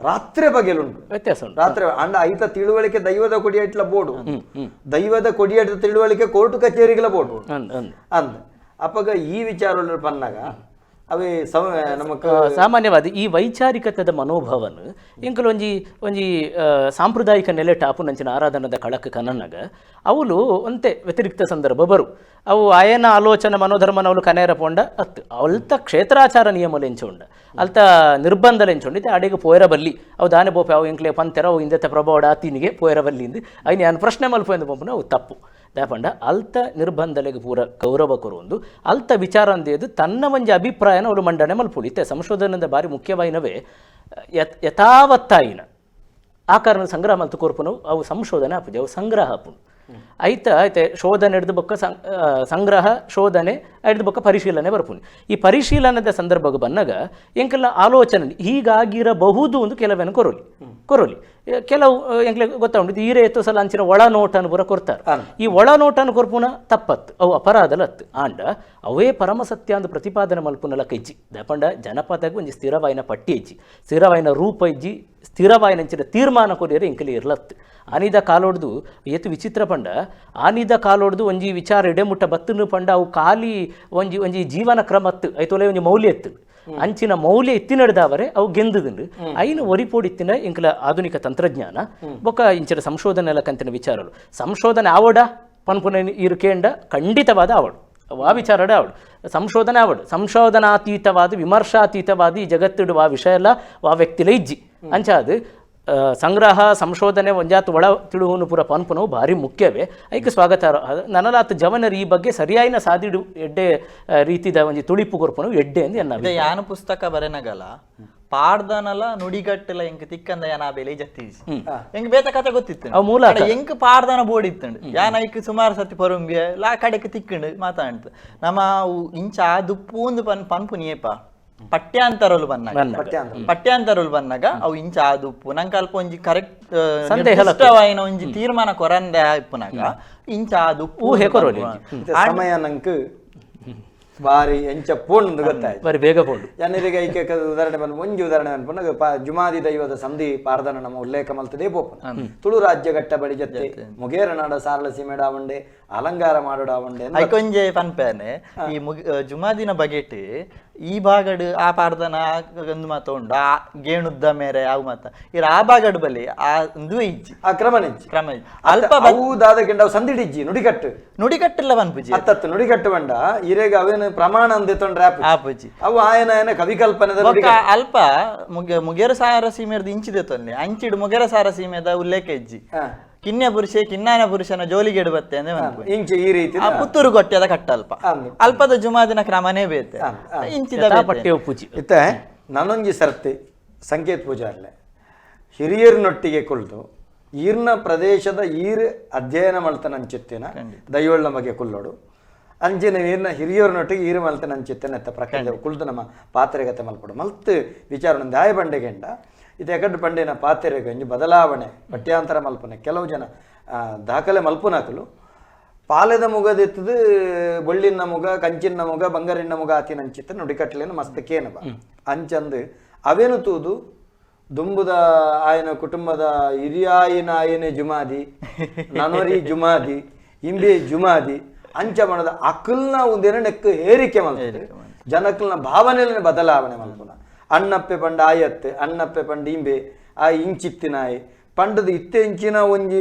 A: ರಾತ್ರಿ ಬಗೆಲುಂಟು
B: ವ್ಯತ್ಯಾಸ ಉಂಟು.
A: ರಾತ್ರಿ ಅಂಡ ಐತ ತಿಳುವಳಿಕೆ ದೈವದ ಕೊಡಿಯಟ್ಲ ಬೋರ್ಡು, ದೈವದ ಕೊಡಿಯಡಿತ ತಿಳುವಳಿಕೆ ಕೋರ್ಟು ಕಚೇರಿಗಳ ಬೋರ್ಡು ಅಂದ. ಅಪ್ಪಗ ಈ ವಿಚಾರ ಪನ್ನಾಗ ಅವೇ ನಮಕ್
B: ಸಾಮಾನ್ಯವಾದ ಈ ವೈಚಾರಿಕತೆದ ಮನೋಭಾವನು ಇಂಕಲು ಒಂಜಿ ಒಂಜಿ ಸಾಂಪ್ರದಾಯಿಕ ನೆಲೆ ಟಾಪು ನಂಚಿನ ಆರಾಧನದ ಕಳಕ ಕನನಗ ಅವಳು ಒಂತೆ ವ್ಯತಿರಿಕ್ತ ಸಂದರ್ಭ ಬರು ಅವು ಆಯನ ಆಲೋಚನೆ ಮನೋಧರ್ಮನ ಅವಳು ಕನೇರ ಪೋಂಡ ಅತ್ತು ಅಲ್ತ ಕ್ಷೇತ್ರಾಚಾರ ನಿಯಮ ಲೆಂಚುಂಡ ಅಲ್ತ ನಿರ್ಬಂಧ ಲೆಂಚುಂಡ ಇತ್ತೆ ಅಡಿಗೆ ಪೋಯರ ಬಲ್ಲಿ ಅವು ದಾನೆ ಬೋಪೆ ಅವು ಇಂಕ್ಲೆ ಪಂತೆರ ಅವು ಇಂದೆತ್ತ ಪ್ರಭಾವಡ ಆತಿನಿಗೆ ಪೋಯರ ಬಲ್ಲಿ ಇಂದು ಐನ ಯಾನ್ ಪ್ರಶ್ನೆ ಮಲ್ಪ ಎಂದು ಪಂಪುನ ಅವು ತಪ್ಪು. ದಾಪಂಡ ಅಲ್ತ ನಿರ್ಬಂಧಲೆಗೆ ಪೂರ ಗೌರವ ಕೊರೊಂದು ಅಲ್ತ ವಿಚಾರ ಅಂದೇದು ತನ್ನ ಒಂಜಿ ಅಭಿಪ್ರಾಯನ ಅವಳು ಮಂಡನೆ ಮಲ್ಪುಳಿ. ಇತ್ತೆ ಸಂಶೋಧನೆಯಿಂದ ಭಾರಿ ಮುಖ್ಯವಾಯಿನವೇ ಯಥಾವತ್ತಾಯಿನ ಆ ಕಾರಣ ಸಂಗ್ರಹ ಮಲ್ತು ಕೊರ್ಪುನವು ಅವು ಸಂಶೋಧನೆ ಆಪುಜಿ, ಅವು ಸಂಗ್ರಹ ಆಪುಂಡು. ಐತ ಐತೆ ಶೋಧನೆ ಹಿಡ್ದು ಬೊಕ್ಕ ಸಂಗ್ರಹ ಶೋಧನೆ ಹಿಡ್ದು ಬೊಕ್ಕ ಪರಿಶೀಲನೆ ಬರ್ಪುನಿ. ಈ ಪರಿಶೀಲನೆದ ಸಂದರ್ಭಕ್ಕೆ ಬನ್ನಾಗ ಎಂಕೆಲ್ಲ ಆಲೋಚನೆ ಹೀಗಾಗಿರಬಹುದು ಒಂದು ಕೆಲವೇನು ಕೊರೋಲಿ ಕೊರೋಲಿ ಕೆಲವು ಎಂಕ್ಲೆ ಗೊತ್ತಾಗುಂಟು. ಈರೆ ಎತ್ತು ಸಲ ಅಂಚಿನ ಒಳನೋಟನ್ನು ಪೂರ ಕೊರ್ತಾರೆ. ಈ ಒಳನೋಟನ್ನು ಕೊರ್ಪುನ ತಪ್ಪತ್ತು, ಅವು ಅಪರಾಧಲತ್ತು. ಆಂಡ ಅವೇ ಪರಮಸತ್ಯ ಅಂದು ಪ್ರತಿಪಾದನೆ ಮಲ್ಪುನಲ ಕೈಜಿ ದಪಂಡ ಜನಪದಕ್ಕೆ ಒಂಜಿ ಸ್ಥಿರವಾಯಿನ ಪಟ್ಟಿ ಇಜ್ಜಿ, ಸ್ಥಿರವಾಯಿನ ರೂಪ ಇಜ್ಜಿ, ಸ್ಥಿರವಾಯಿನ ಅಂಚಿನ ತೀರ್ಮಾನ ಕೊರಿಯರೆ ಇಂಕಲಿ ಇರ್ಲತ್ತು. ಆನಿದ ಕಾಲೊಡ್ದು ಏತು ವಿಚಿತ್ರ ಪಂಡ ಆನಿದ ಕಾಲೊಡ್ದು ಒಂಜಿ ವಿಚಾರ ಎಡೆಮುಟ್ಟ ಬತ್ತನು ಪಂಡ ಅವು ಖಾಲಿ ಒಂಜಿ ಒಂಜಿ ಜೀವನ ಕ್ರಮತ್ತು ಐತೋಲೆ ಒಂಜಿ ಮೌಲ್ಯ ಎತ್ತು ಅಂಚಿನ ಮೌಲ್ಯ ಇತ್ತಿನಡ್ದಾವರೆ ಅವು ಗೆಂದುದುಂಡು. ಐನು ಒರಿಪೋಡಿತ್ತಿನ ಇಂಕಲ ಆಧುನಿಕ ತಂತ್ರಜ್ಞಾನ ಬೊಕ್ಕ ಇಂಚಿನ ಸಂಶೋಧನೆ ಎಲ್ಲ ಕಂತಿನ ವಿಚಾರಲು ಸಂಶೋಧನೆ ಆವಡ ಪನ್ಪುನ ಇರುಕೇಂಡ ಖಂಡಿತವಾದ ಆವಡು ವಾ ವಿಚಾರಡೆ ಆವಡು ಸಂಶೋಧನೆ ಆವಡು ಸಂಶೋಧನಾತೀತವಾದ ವಿಮರ್ಶಾತೀತವಾದ ಈ ಜಗತ್ತಿಡು ವಾ ವಿಷಯ ಎಲ್ಲ ವಾ ವ್ಯಕ್ತಿಲ ಇಜ್ಜಿ ಅಂಚಾದು ಸಂಗ್ರಹ ಸಂಶೋಧನೆ ಒಂಜಾತ್ ಒಳ ತಿಳುವನು ಪೂರ ಪನ್ಪುನವು ಭಾರಿ ಮುಖ್ಯವೇ. ಐಕ್ ಸ್ವಾಗತ ನನಲಾತ್ ಜವನರು ಈ ಬಗ್ಗೆ ಸರಿಯಾಯಿನ ಸಾದಿಡು ಎಡ್ಡೆ ರೀತಿದ ಒಂಜಿ ತುಳಿಪು ಕೊರ್ಪುನವು ಎಡ್ಡೆ ಅಂದ್ ಎನ್ನ.
C: ಯಾನು ಪುಸ್ತಕ ಬರೆನಗಲ ಪಾಡ್ದನಲ ನುಡಿಗಟ್ಟಲ ಎಂಕ್ ತಿಕ್ಕಂದ ಯಾನ ಬೆಲೆ ಜತ್ತೀಜಿ ಎಂಕ್ ಬೇತ ಕತೆ ಗೊತ್ತಿತ್ತು
B: ಮೂಲ
C: ಎಂಕ್ ಪಾಡ್ದನ ಬೋಡಿತ್ತಂಡು ಯಾನ ಐಕ್ ಸುಮಾರು ಸತಿ ಪರುಂಬಿಯ ಲಾ ಕಡೆಕ್ ತಿಕ್ಕಂಡು ಮಾತಾಡ್ತು ನಮ್ಮ ಇಂಚ ದುಪ್ಪು ಪನ್ಪು ನೀಯಪ್ಪ ಪಠ್ಯಾಂತರಲು ಬನ್ನಾಗ ಪಠ್ಯಾಂತರಲು ಬನ್ನಾಗ ಅವು ಇಂಚ ಆದುಪ್ಪು ನಂಗೆ ಅಲ್ಪ ಒಂಜಿ ಕರೆಕ್ಟ್ ನಿರ್ದಿಷ್ಟವಾಯಿನ ಒಂಜಿ ತೀರ್ಮಾನ ಕೊರಂದೆ ಇಪ್ಪುನಾಗ ಇಂಚ ಆದುಪ್ಪು
B: ಊಹೆ ಕೊರೋಲಿ.
A: ಸಮಯ ನಂಕ್ ಬಾರಿ ಎಂಚ ಪೋಂಡು ಗೊತ್ತಾಯ್ತು,
B: ಬಾರಿ ಬೇಗ ಪೋಂಡು.
A: ಜನರಿಗೆ ಐಕೆ ಉದಾಹರಣೆ ಬಂದು ಒಂಜಿ ಉದಾಹರಣೆ ಅನ್ಪುನಾಗ ಜುಮಾದಿ ದೈವದ ಸಂಧಿ ಪಾರ್ದನ ನಮ್ಮ ಉಲ್ಲೇಖ ಮಲ್ತದೇ ಪೋಪುನ ತುಳು ರಾಜ್ಯ ಘಟ್ಟ ಬಡಿ ಜತ್ತೆ ಮುಗೇರನಾಡ ಸಾರಳ ಸೀಮೆಡಾವಂಡೆ ಅಲಂಕಾರ ಮಾಡೋಡಾವಂಡೆ
C: ಐಕೊಂಜೆ ಪನ್ಪೇನೆ ಈ ಜುಮಾದಿನ ಬಗೆಟ್ ಈ ಭಾಗಡ್ ಆ ಪಾರ್ದನ ಒಂದು ಮಾತ ಉಂಡು ಆ ಗೇಣುದ್ದ ಮೇರೆ ಅವು ಮಾತ ಇರ ಆ ಭಾಗಡ್ ಬಲಿ ಆ ಒಂದು ಇಜ್ಜಿ
A: ಆ ಕ್ರಮನಿಜ್ಜಿ
C: ಕ್ರಮ
A: ಅಲ್ಪ ಅವು ದಾದಕೆಂಡ ಅವು ಸಂದಿಡಿಜ್ಜಿ ನುಡಿಕಟ್ಟು
C: ನುಡಿಕಟ್ಟಿಲ್ಲ ಪನ್ಪುಜಿ
A: ಅತ್ತತ್ತು ನುಡಿಕಟ್ಟು ಬಂಡ ಇರೆಗ ಅವೇನು ಪ್ರಮಾಣ ಅಂದೆ ತೊಂಡ್ರೆ
C: ಆಪುಜಿ
A: ಅವು ಆಯನ ಆಯನ ಕವಿಕಲ್ಪನೆದ
C: ಬೊಕ್ಕ ಅಲ್ಪ ಮುಗೇರ ಸಾರ ಸೀಮೆರ್ದು ಇಂಚಿದೆ ತೊನ್ನೆ ಅಂಚಿಡು ಮುಗೇರ ಸಾರ ಸೀಮೆದ ಉಲ್ಲೇಖ ಇಜ್ಜಿ ಕಿನ್ಯ ಪುರುಷೆ ಕಿನ್ನಾನ ಪುರುಷನ ಜೋಲಿಗೆಡು ಬತ್ತೆ ಅಂದ್ರೆ
A: ಇಂಚೆ ಈ ರೀತಿ
C: ಆ ಪುತ್ತೂರು ಕೊಟ್ಟೆದ ಕಟ್ಟ ಅಲ್ಪ ಅಲ್ಪದ ಜುಮಾದಿನ ಕ್ರಮನೇ ಬೇತೆ ಇಂಚಿದ
B: ಪಟ್ಟೆ ಪೂಜಿ.
A: ಇತ್ತೆ ನಾನೊಂಜಿ ಸರ್ತಿ ಸಂಕೇತ್ ಪೂಜಾರ್ಲೆ ಹಿರಿಯರ್ನೊಟ್ಟಿಗೆ ಕುಳ್ದು ಈರ್ನ ಪ್ರದೇಶದ ಈರ್ ಅಧ್ಯಯನ ಮಲ್ತನ ಅಂಚಿತ್ತಿನ ದೈವಳ್ಳ ಬಗ್ಗೆ ಕುಲ್ಲೋಡು ಅಂಚಿನ ಈರ್ನ ಹಿರಿಯರ್ನೊಟ್ಟಿಗೆ ಈರು ಮಲ್ತನ ಅಂಚಿತ್ತೇನೆ ಎತ್ತ ಪ್ರಕರಣ ಕುಳ್ದು ನಮ್ಮ ಪಾತ್ರೆಗತೆ ಮಲ್ಪಡು ಮಲ್ತು ವಿಚಾರ ದಾಯ ಬಂಡೆಗೆಂಡ ಇದು ಎಕಡ್ ಪಂಡಿನ ಪಾತ್ರೆಗೆ ಒಂಜಿ ಬದಲಾವಣೆ ಪಠ್ಯಾಂತರ ಮಲ್ಪನೆ ಕೆಲವು ಜನ ದಾಖಲೆ ಮಲ್ಪುನಕಲು ಪಾಲೆದ ಮುಗದೆತ್ತದು ಬೊಳ್ಳಿನ ಮುಗ ಕಂಚಿನ ಮುಗ ಬಂಗಾರಿನ ಮುಗ ಆತಿನ ಅಂಚಿತ್ತ ನುಡಿಕಟ್ಲೇನು ಮಸ್ತ್ ಕೇನಬ ಅಂಚಂದು ಅವೇನು ತೂದು ದುಂಬುದ ಆಯನ ಕುಟುಂಬದ ಹಿರಿಯಾಯಿನ ಆಯನೆ ಜುಮಾದಿ ನನೊರಿ ಜುಮಾದಿ ಇಂಬೆ ಜುಮಾದಿ ಅಂಚ ಮಣದ ಅಕಲ್ನ ಒಂದೇನ ನೆಕ್ ಹೇರಿಕೆ ಮಲ್ಪುನ ಜನಕಲ್ನ ಭಾವನೆಯಲ್ಲಿ ಬದಲಾವಣೆ ಮಲ್ಪುನ. ಅಣ್ಣಪ್ಪೆ ಪಂಡ ಆಯತ್ತೆ, ಅಣ್ಣಪ್ಪೆ ಪಂಡ ಇಂಬೆ, ಆ ಇಂಚಿತ್ತಿನಾಯಿ ಪಂಡದ ಇತ್ತೆ ಇಂಚಿನ ಒಂಜಿ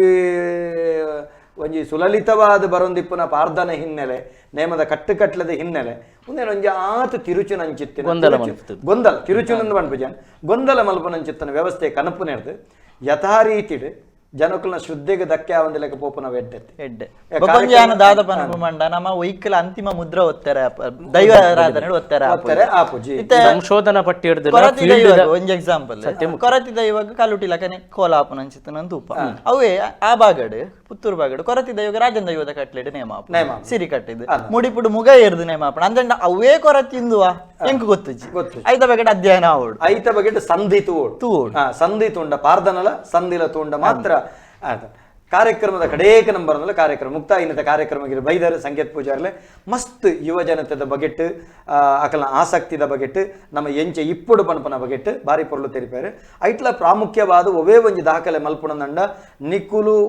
A: ಒಂಜಿ ಸುಲಲಿತವಾದ ಬರೊಂದಿಪ್ಪುನ ಪಾರ್ದನ ಹಿನ್ನೆಲೆ, ನೇಮದ ಕಟ್ಟುಕಟ್ಲದ ಹಿನ್ನೆಲೆ ಒಂದೇನು ಒಂಜಿ ಆತ ತಿರುಚುನಂಚಿತ್ತಿನ
B: ಗೊಂದಲ ಮಲ್ಪುತ್ತದ.
A: ಗೊಂದಲ ತಿರುಚುನಂದು ಪನ್ಪುಜನ್ ಗೊಂದಲ ಮಲ್ಪುನಂಚಿತ್ತನ ವ್ಯವಸ್ಥೆ ಕನಪುನೆರ್ದು ಯಥಾ ರೀತಿಡ್ ಜನಕುಲ್ನ ಶ್ರದ್ಧೆಗೆ ಧಕ್ಕೆ ಆವಂದಿಲೆಕ್ಕ ಪೋಪುನ ಎಡ್ಡೆತ್ತಿ.
C: ಎಡ್ಡೆ. ಬೊಕೊಂಜಿ ಆನ ದಾದ ಪನಪು ಮಂಡ ನಮ್ಮ ಒಯ್ಕಲ ಅಂತಿಮ ಮುದ್ರ ಒತ್ತೆರೆ ದೈವ ಆರಾಧನೆ ಒತ್ತೆರೆ
A: ಒತ್ತೆರೆ ಆಪುಜಿ.
C: ಇತ್ತೆ
B: ಸಂಶೋಧನಾ ಪಟ್ಟಿ ಹಿಡ್ದು
C: ಕೊರತಿ ದೈವಗ್ ಒಂಜಿ ಎಕ್ಸಾಂಪಲ್, ಕೊರತಿ ದೈವಗ್ ಕಲುಟಿ ಲಕನೆ ಕೋಲ ಆಪುನಂಚಿತ್ತನ ತೂಪ. ಅವೇ ಆ ಬಾಗಡ್ ಪುತ್ತೂರು ಬಾಗಡ್ ಕೊರತಿ ದೈವಗ್ ರಾಜನ್ ದೈವದ ಕಟ್ಲೆಡ್ ನೇಮ ಆಪುಂಡು.
A: ನೇಮ ಆಪುಂಡು.
C: ಸಿರಿ ಕಟ್ಟಿದ್ ಮುಡಿಪುಡು ಮುಗ ಏರ್ದು ನೇಮ ಆಪುಂಡು. ಅಂದಂಡ ಅವೇ ಕೊರತಿಂದುವ ಎಂಕ್ ಗೊತ್ತುಜಿ.
A: ಗೊತ್ತುಜಿ.
C: ಐತ ಬಗೆಟ್ ಅಧ್ಯಯನ ಆವೊಡು.
A: ಐತ ಬಗೆಟ್ ಸಂಧಿ ತೂವೊಡು.
C: ತೂವೊಡು.
A: ಸಂಧಿ ತೂಂಡ ಪಾರ್ದನಲ ಸಂಧಿಲ ತೂಂಡ ಮಾತ್ರ ಆತ. ಕಾರ್ಯಕ್ರಮದ ಕಡೇಕ ನಂಬರ್ ಕಾರ್ಯಕ್ರಮ ಮುಕ್ತಾಯ. ಇನ್ನಿತ ಕಾರ್ಯಕ್ರಮ ಬೈದರ್ ಸಂಕೇತ್ ಪೂಜಾರ್ಲೆ ಮಸ್ತ್ ಯುವ ಜನತೆದ ಬಗೆಟ್, ಅಕಲ್ನ ಆಸಕ್ತಿದ ಬಗೆಟ್, ನಮ್ಮ ಎಂಚೆ ಇಪ್ಪುಡು ಪನ್ಪನ ಬಗೆಟ್ ಬಾರಿ ಪೊರ್ಲು ತೆರಿಪಾರು. ಐಟ್ಲ ಪ್ರಾಮುಖ್ಯವಾದ ಒವೇ ಒಂಜಿ ದಾಖಲೆ ಮಲ್ಪುಣಂದಂಡ ನಿಕುಲು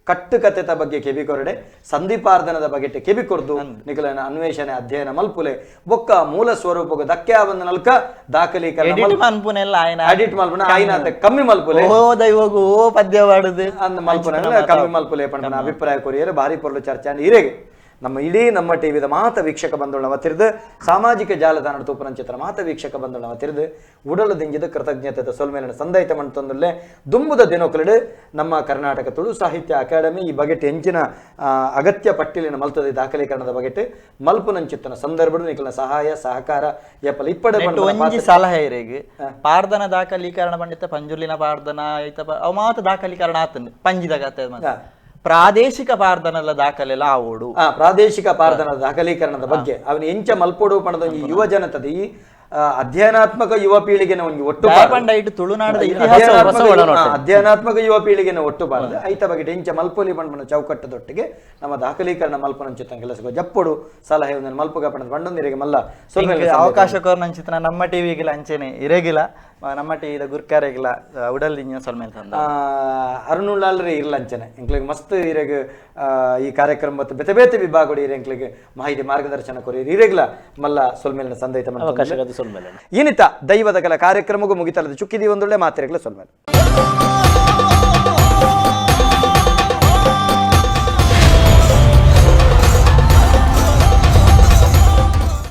A: ಕಟ್ಟುಕತೆತ ಬಗ್ಗೆ ಕೆಬಿ ಕೊರಡೆ, ಸಂಧಿಪಾರ್ದನದ ಬಗೆಟ್ ಕೆಬಿ ಕೊರ್ದು ನಿಕುಲನ ಅನ್ವೇಷಣೆ ಅಧ್ಯಯನ ಮಲ್ಪುಲೆ ಬೊಕ್ಕ ಮೂಲ ಸ್ವರೂಪಕ್ಕೆ ಧಕ್ಕೆ ಆವಂದ ನಲ್ಕ ದಾಖಲೀಕರಣ
C: ಎಡಿಟ್ ಮನ್ಪುನೆಲ್ಲ ಆಯ್ನ
A: ಎಡಿಟ್ ಮಲ್ಪುನ ಆಯ್ನ ಕಮ್ಮಿ ಮಲ್ಪುಲೆ
C: ಓ ದೈವಗು ಓ ಪದ್ಯ ಪಾಡುದು
A: ಅಂದ್ ಮಲ್ಪುನ ಕಮ್ಮಿ ಮಲ್ಪುಲೆ ಪಂಡ ಅಭಿಪ್ರಾಯ ಕೊರಿಯರೆ ಭಾರಿ ಪೊರ್ಲು ಚರ್ಚೆ. ಇರೆಗೆ ನಮ್ಮ ಇಡೀ ನಮ್ಮ ಟಿವಿದ ಮಾತ ವೀಕ್ಷಕ ಬಂಧುಗಳನ್ನ ತಿರ್ದು ಸಾಮಾಜಿಕ ಜಾಲತಾಣ ತೂಪನಂಚಿತ್ರ ಮಾತ ವೀಕ್ಷಕ ಬಂಧುಗಳನ್ನ ತಿರ್ದು ಉಡಲು ದಿಂಜಿದ ಕೃತಜ್ಞತೆ ಸೊಲ್ಮೇಲಿನ ಸಂದೈತ ಮಂತೊಂದುಲ್ಲೆ. ದುಂಬುದ ದಿನೊಕುಲೆಡ್ ನಮ್ಮ ಕರ್ನಾಟಕ ತುಳು ಸಾಹಿತ್ಯ ಅಕಾಡೆಮಿ ಈ ಬಗೆಟ್ ಎಂಚಿನ ಅಗತ್ಯ ಪಟ್ಟಿಲಿನ ಮಲ್ತದ ದಾಖಲೀಕರಣದ ಬಗೆಟ್ ಮಲ್ಪುನಂಚಿತ್ತನ ಸಂದರ್ಭಡು ನಿಕಲ್ನ ಸಹಾಯ ಸಹಕಾರ ಏಪಲ ಇಪ್ಪಡೆ
C: ನೆಟ್ಟು ಒಂಜಿ ಸಲಹೆ ಇರೆಗ್ ಪಾರ್ದನ ದಾಖಲೀಕರಣ ಪಂಡಿತ ಪಂಜುರ್ಲಿನ ಪಾರ್ದನ ಐತ ಅವು ಮಾತ ದಾಖಲೀಕರಣ ಆತಂದು ಪಂಜಿದ ಕತೆ ಮಾತ. ಪ್ರಾದೇಶಿಕ ಪಾರ್ದನದ ದಾಖಲೆಲ್ಲ ಆವೋಡು.
A: ಪ್ರಾದೇಶಿಕ ಪಾರ್ದನದ ದಾಖಲೀಕರಣದ ಬಗ್ಗೆ ಅವನ ಎಂಚ ಮಲ್ಪೋಡು ಪಣದ ಒಂಜಿ ಯುವ ಜನತದ ಈ ಅಧ್ಯಯನಾತ್ಮಕ ಯುವ ಪೀಳಿಗೆನ ಒಂಜಿ ಒಟ್ಟು
C: ಪಂಡ ಇಟ್ಟು ತುಳುನಾಡದ ಇತಿಹಾಸ
A: ಅಧ್ಯಯನಾತ್ಮಕ ಯುವ ಪೀಳಿಗೆನ ಒಟ್ಟು ಬಾರದು ಐತ ಬಗ್ಗೆ ಎಂಚ ಮಲ್ಪೊಲಿ ಪಂಡ ಚೌಕಟ್ಟದೊಟ್ಟಿಗೆ ನಮ್ಮ ದಾಖಲೀಕರಣ ಮಲ್ಪನಂಚಿತ್ತ ಕೆಲಸ ಜಪ್ಪೊಡು ಸಲಹೆ ಒಂದನ್ನು ಮಲ್ಪುಗ ಪಂಡ ಪಂಡೊಂದಿರಿಗೆ ಮಲ್ಲ
C: ಇಂಕ್ ಅವಕಾಶ ಕೋರ್ನಂಚಿತ್ತನ ನಮ್ಮ ಟಿವಿಗಿಲ ಅಂಚೆನೆ ಇರೆಗಿಲ ನಮ್ಮ ಟಿವಿದ ಗುರ್ಕಾರೆಗಿಲ ಉಡಲ್ ದಿಂಜಿನ ಸೊಲ್ಮೇಲ್ ತಂದ.
A: ಅರುಣುಲಾಲ್ರೆ ಇರ್ಲಂಚನೆ ಎಂಕ್ಲೆಗ್ ಮಸ್ತ್ ಇರೆಗ್ ಈ ಕಾರ್ಯಕ್ರಮ ಮತ್ತು ಬೇತೆ ಬೇತೆ ವಿಭಾಗಗಳು ಇರೆ ಎಂಕ್ಲೆಗ್ ಮಾಹಿತಿ ಮಾರ್ಗದರ್ಶನ ಕೊರಿ ಇರೆಗ್ಲ ಮಲ್ಲ ಸೊಲ್ಮೇಲಿನ ಸಂದೈತ ಮಂತೊಂದುಲ್ಲೆ.
B: ಅವಕಾಶದ ಸೊಲ್ಮೇಲೆ.
A: ಇನಿತ ದೈವದ ಕಲ ಕಾರ್ಯಕ್ರಮಗೂ ಮುಗಿತಲದ ಚುಕ್ಕಿದಿ ಒಂದೊಳ್ಳೆ ಮಾತ್ರೆಗಳ ಸೊಲ್ಮೇಲೆ.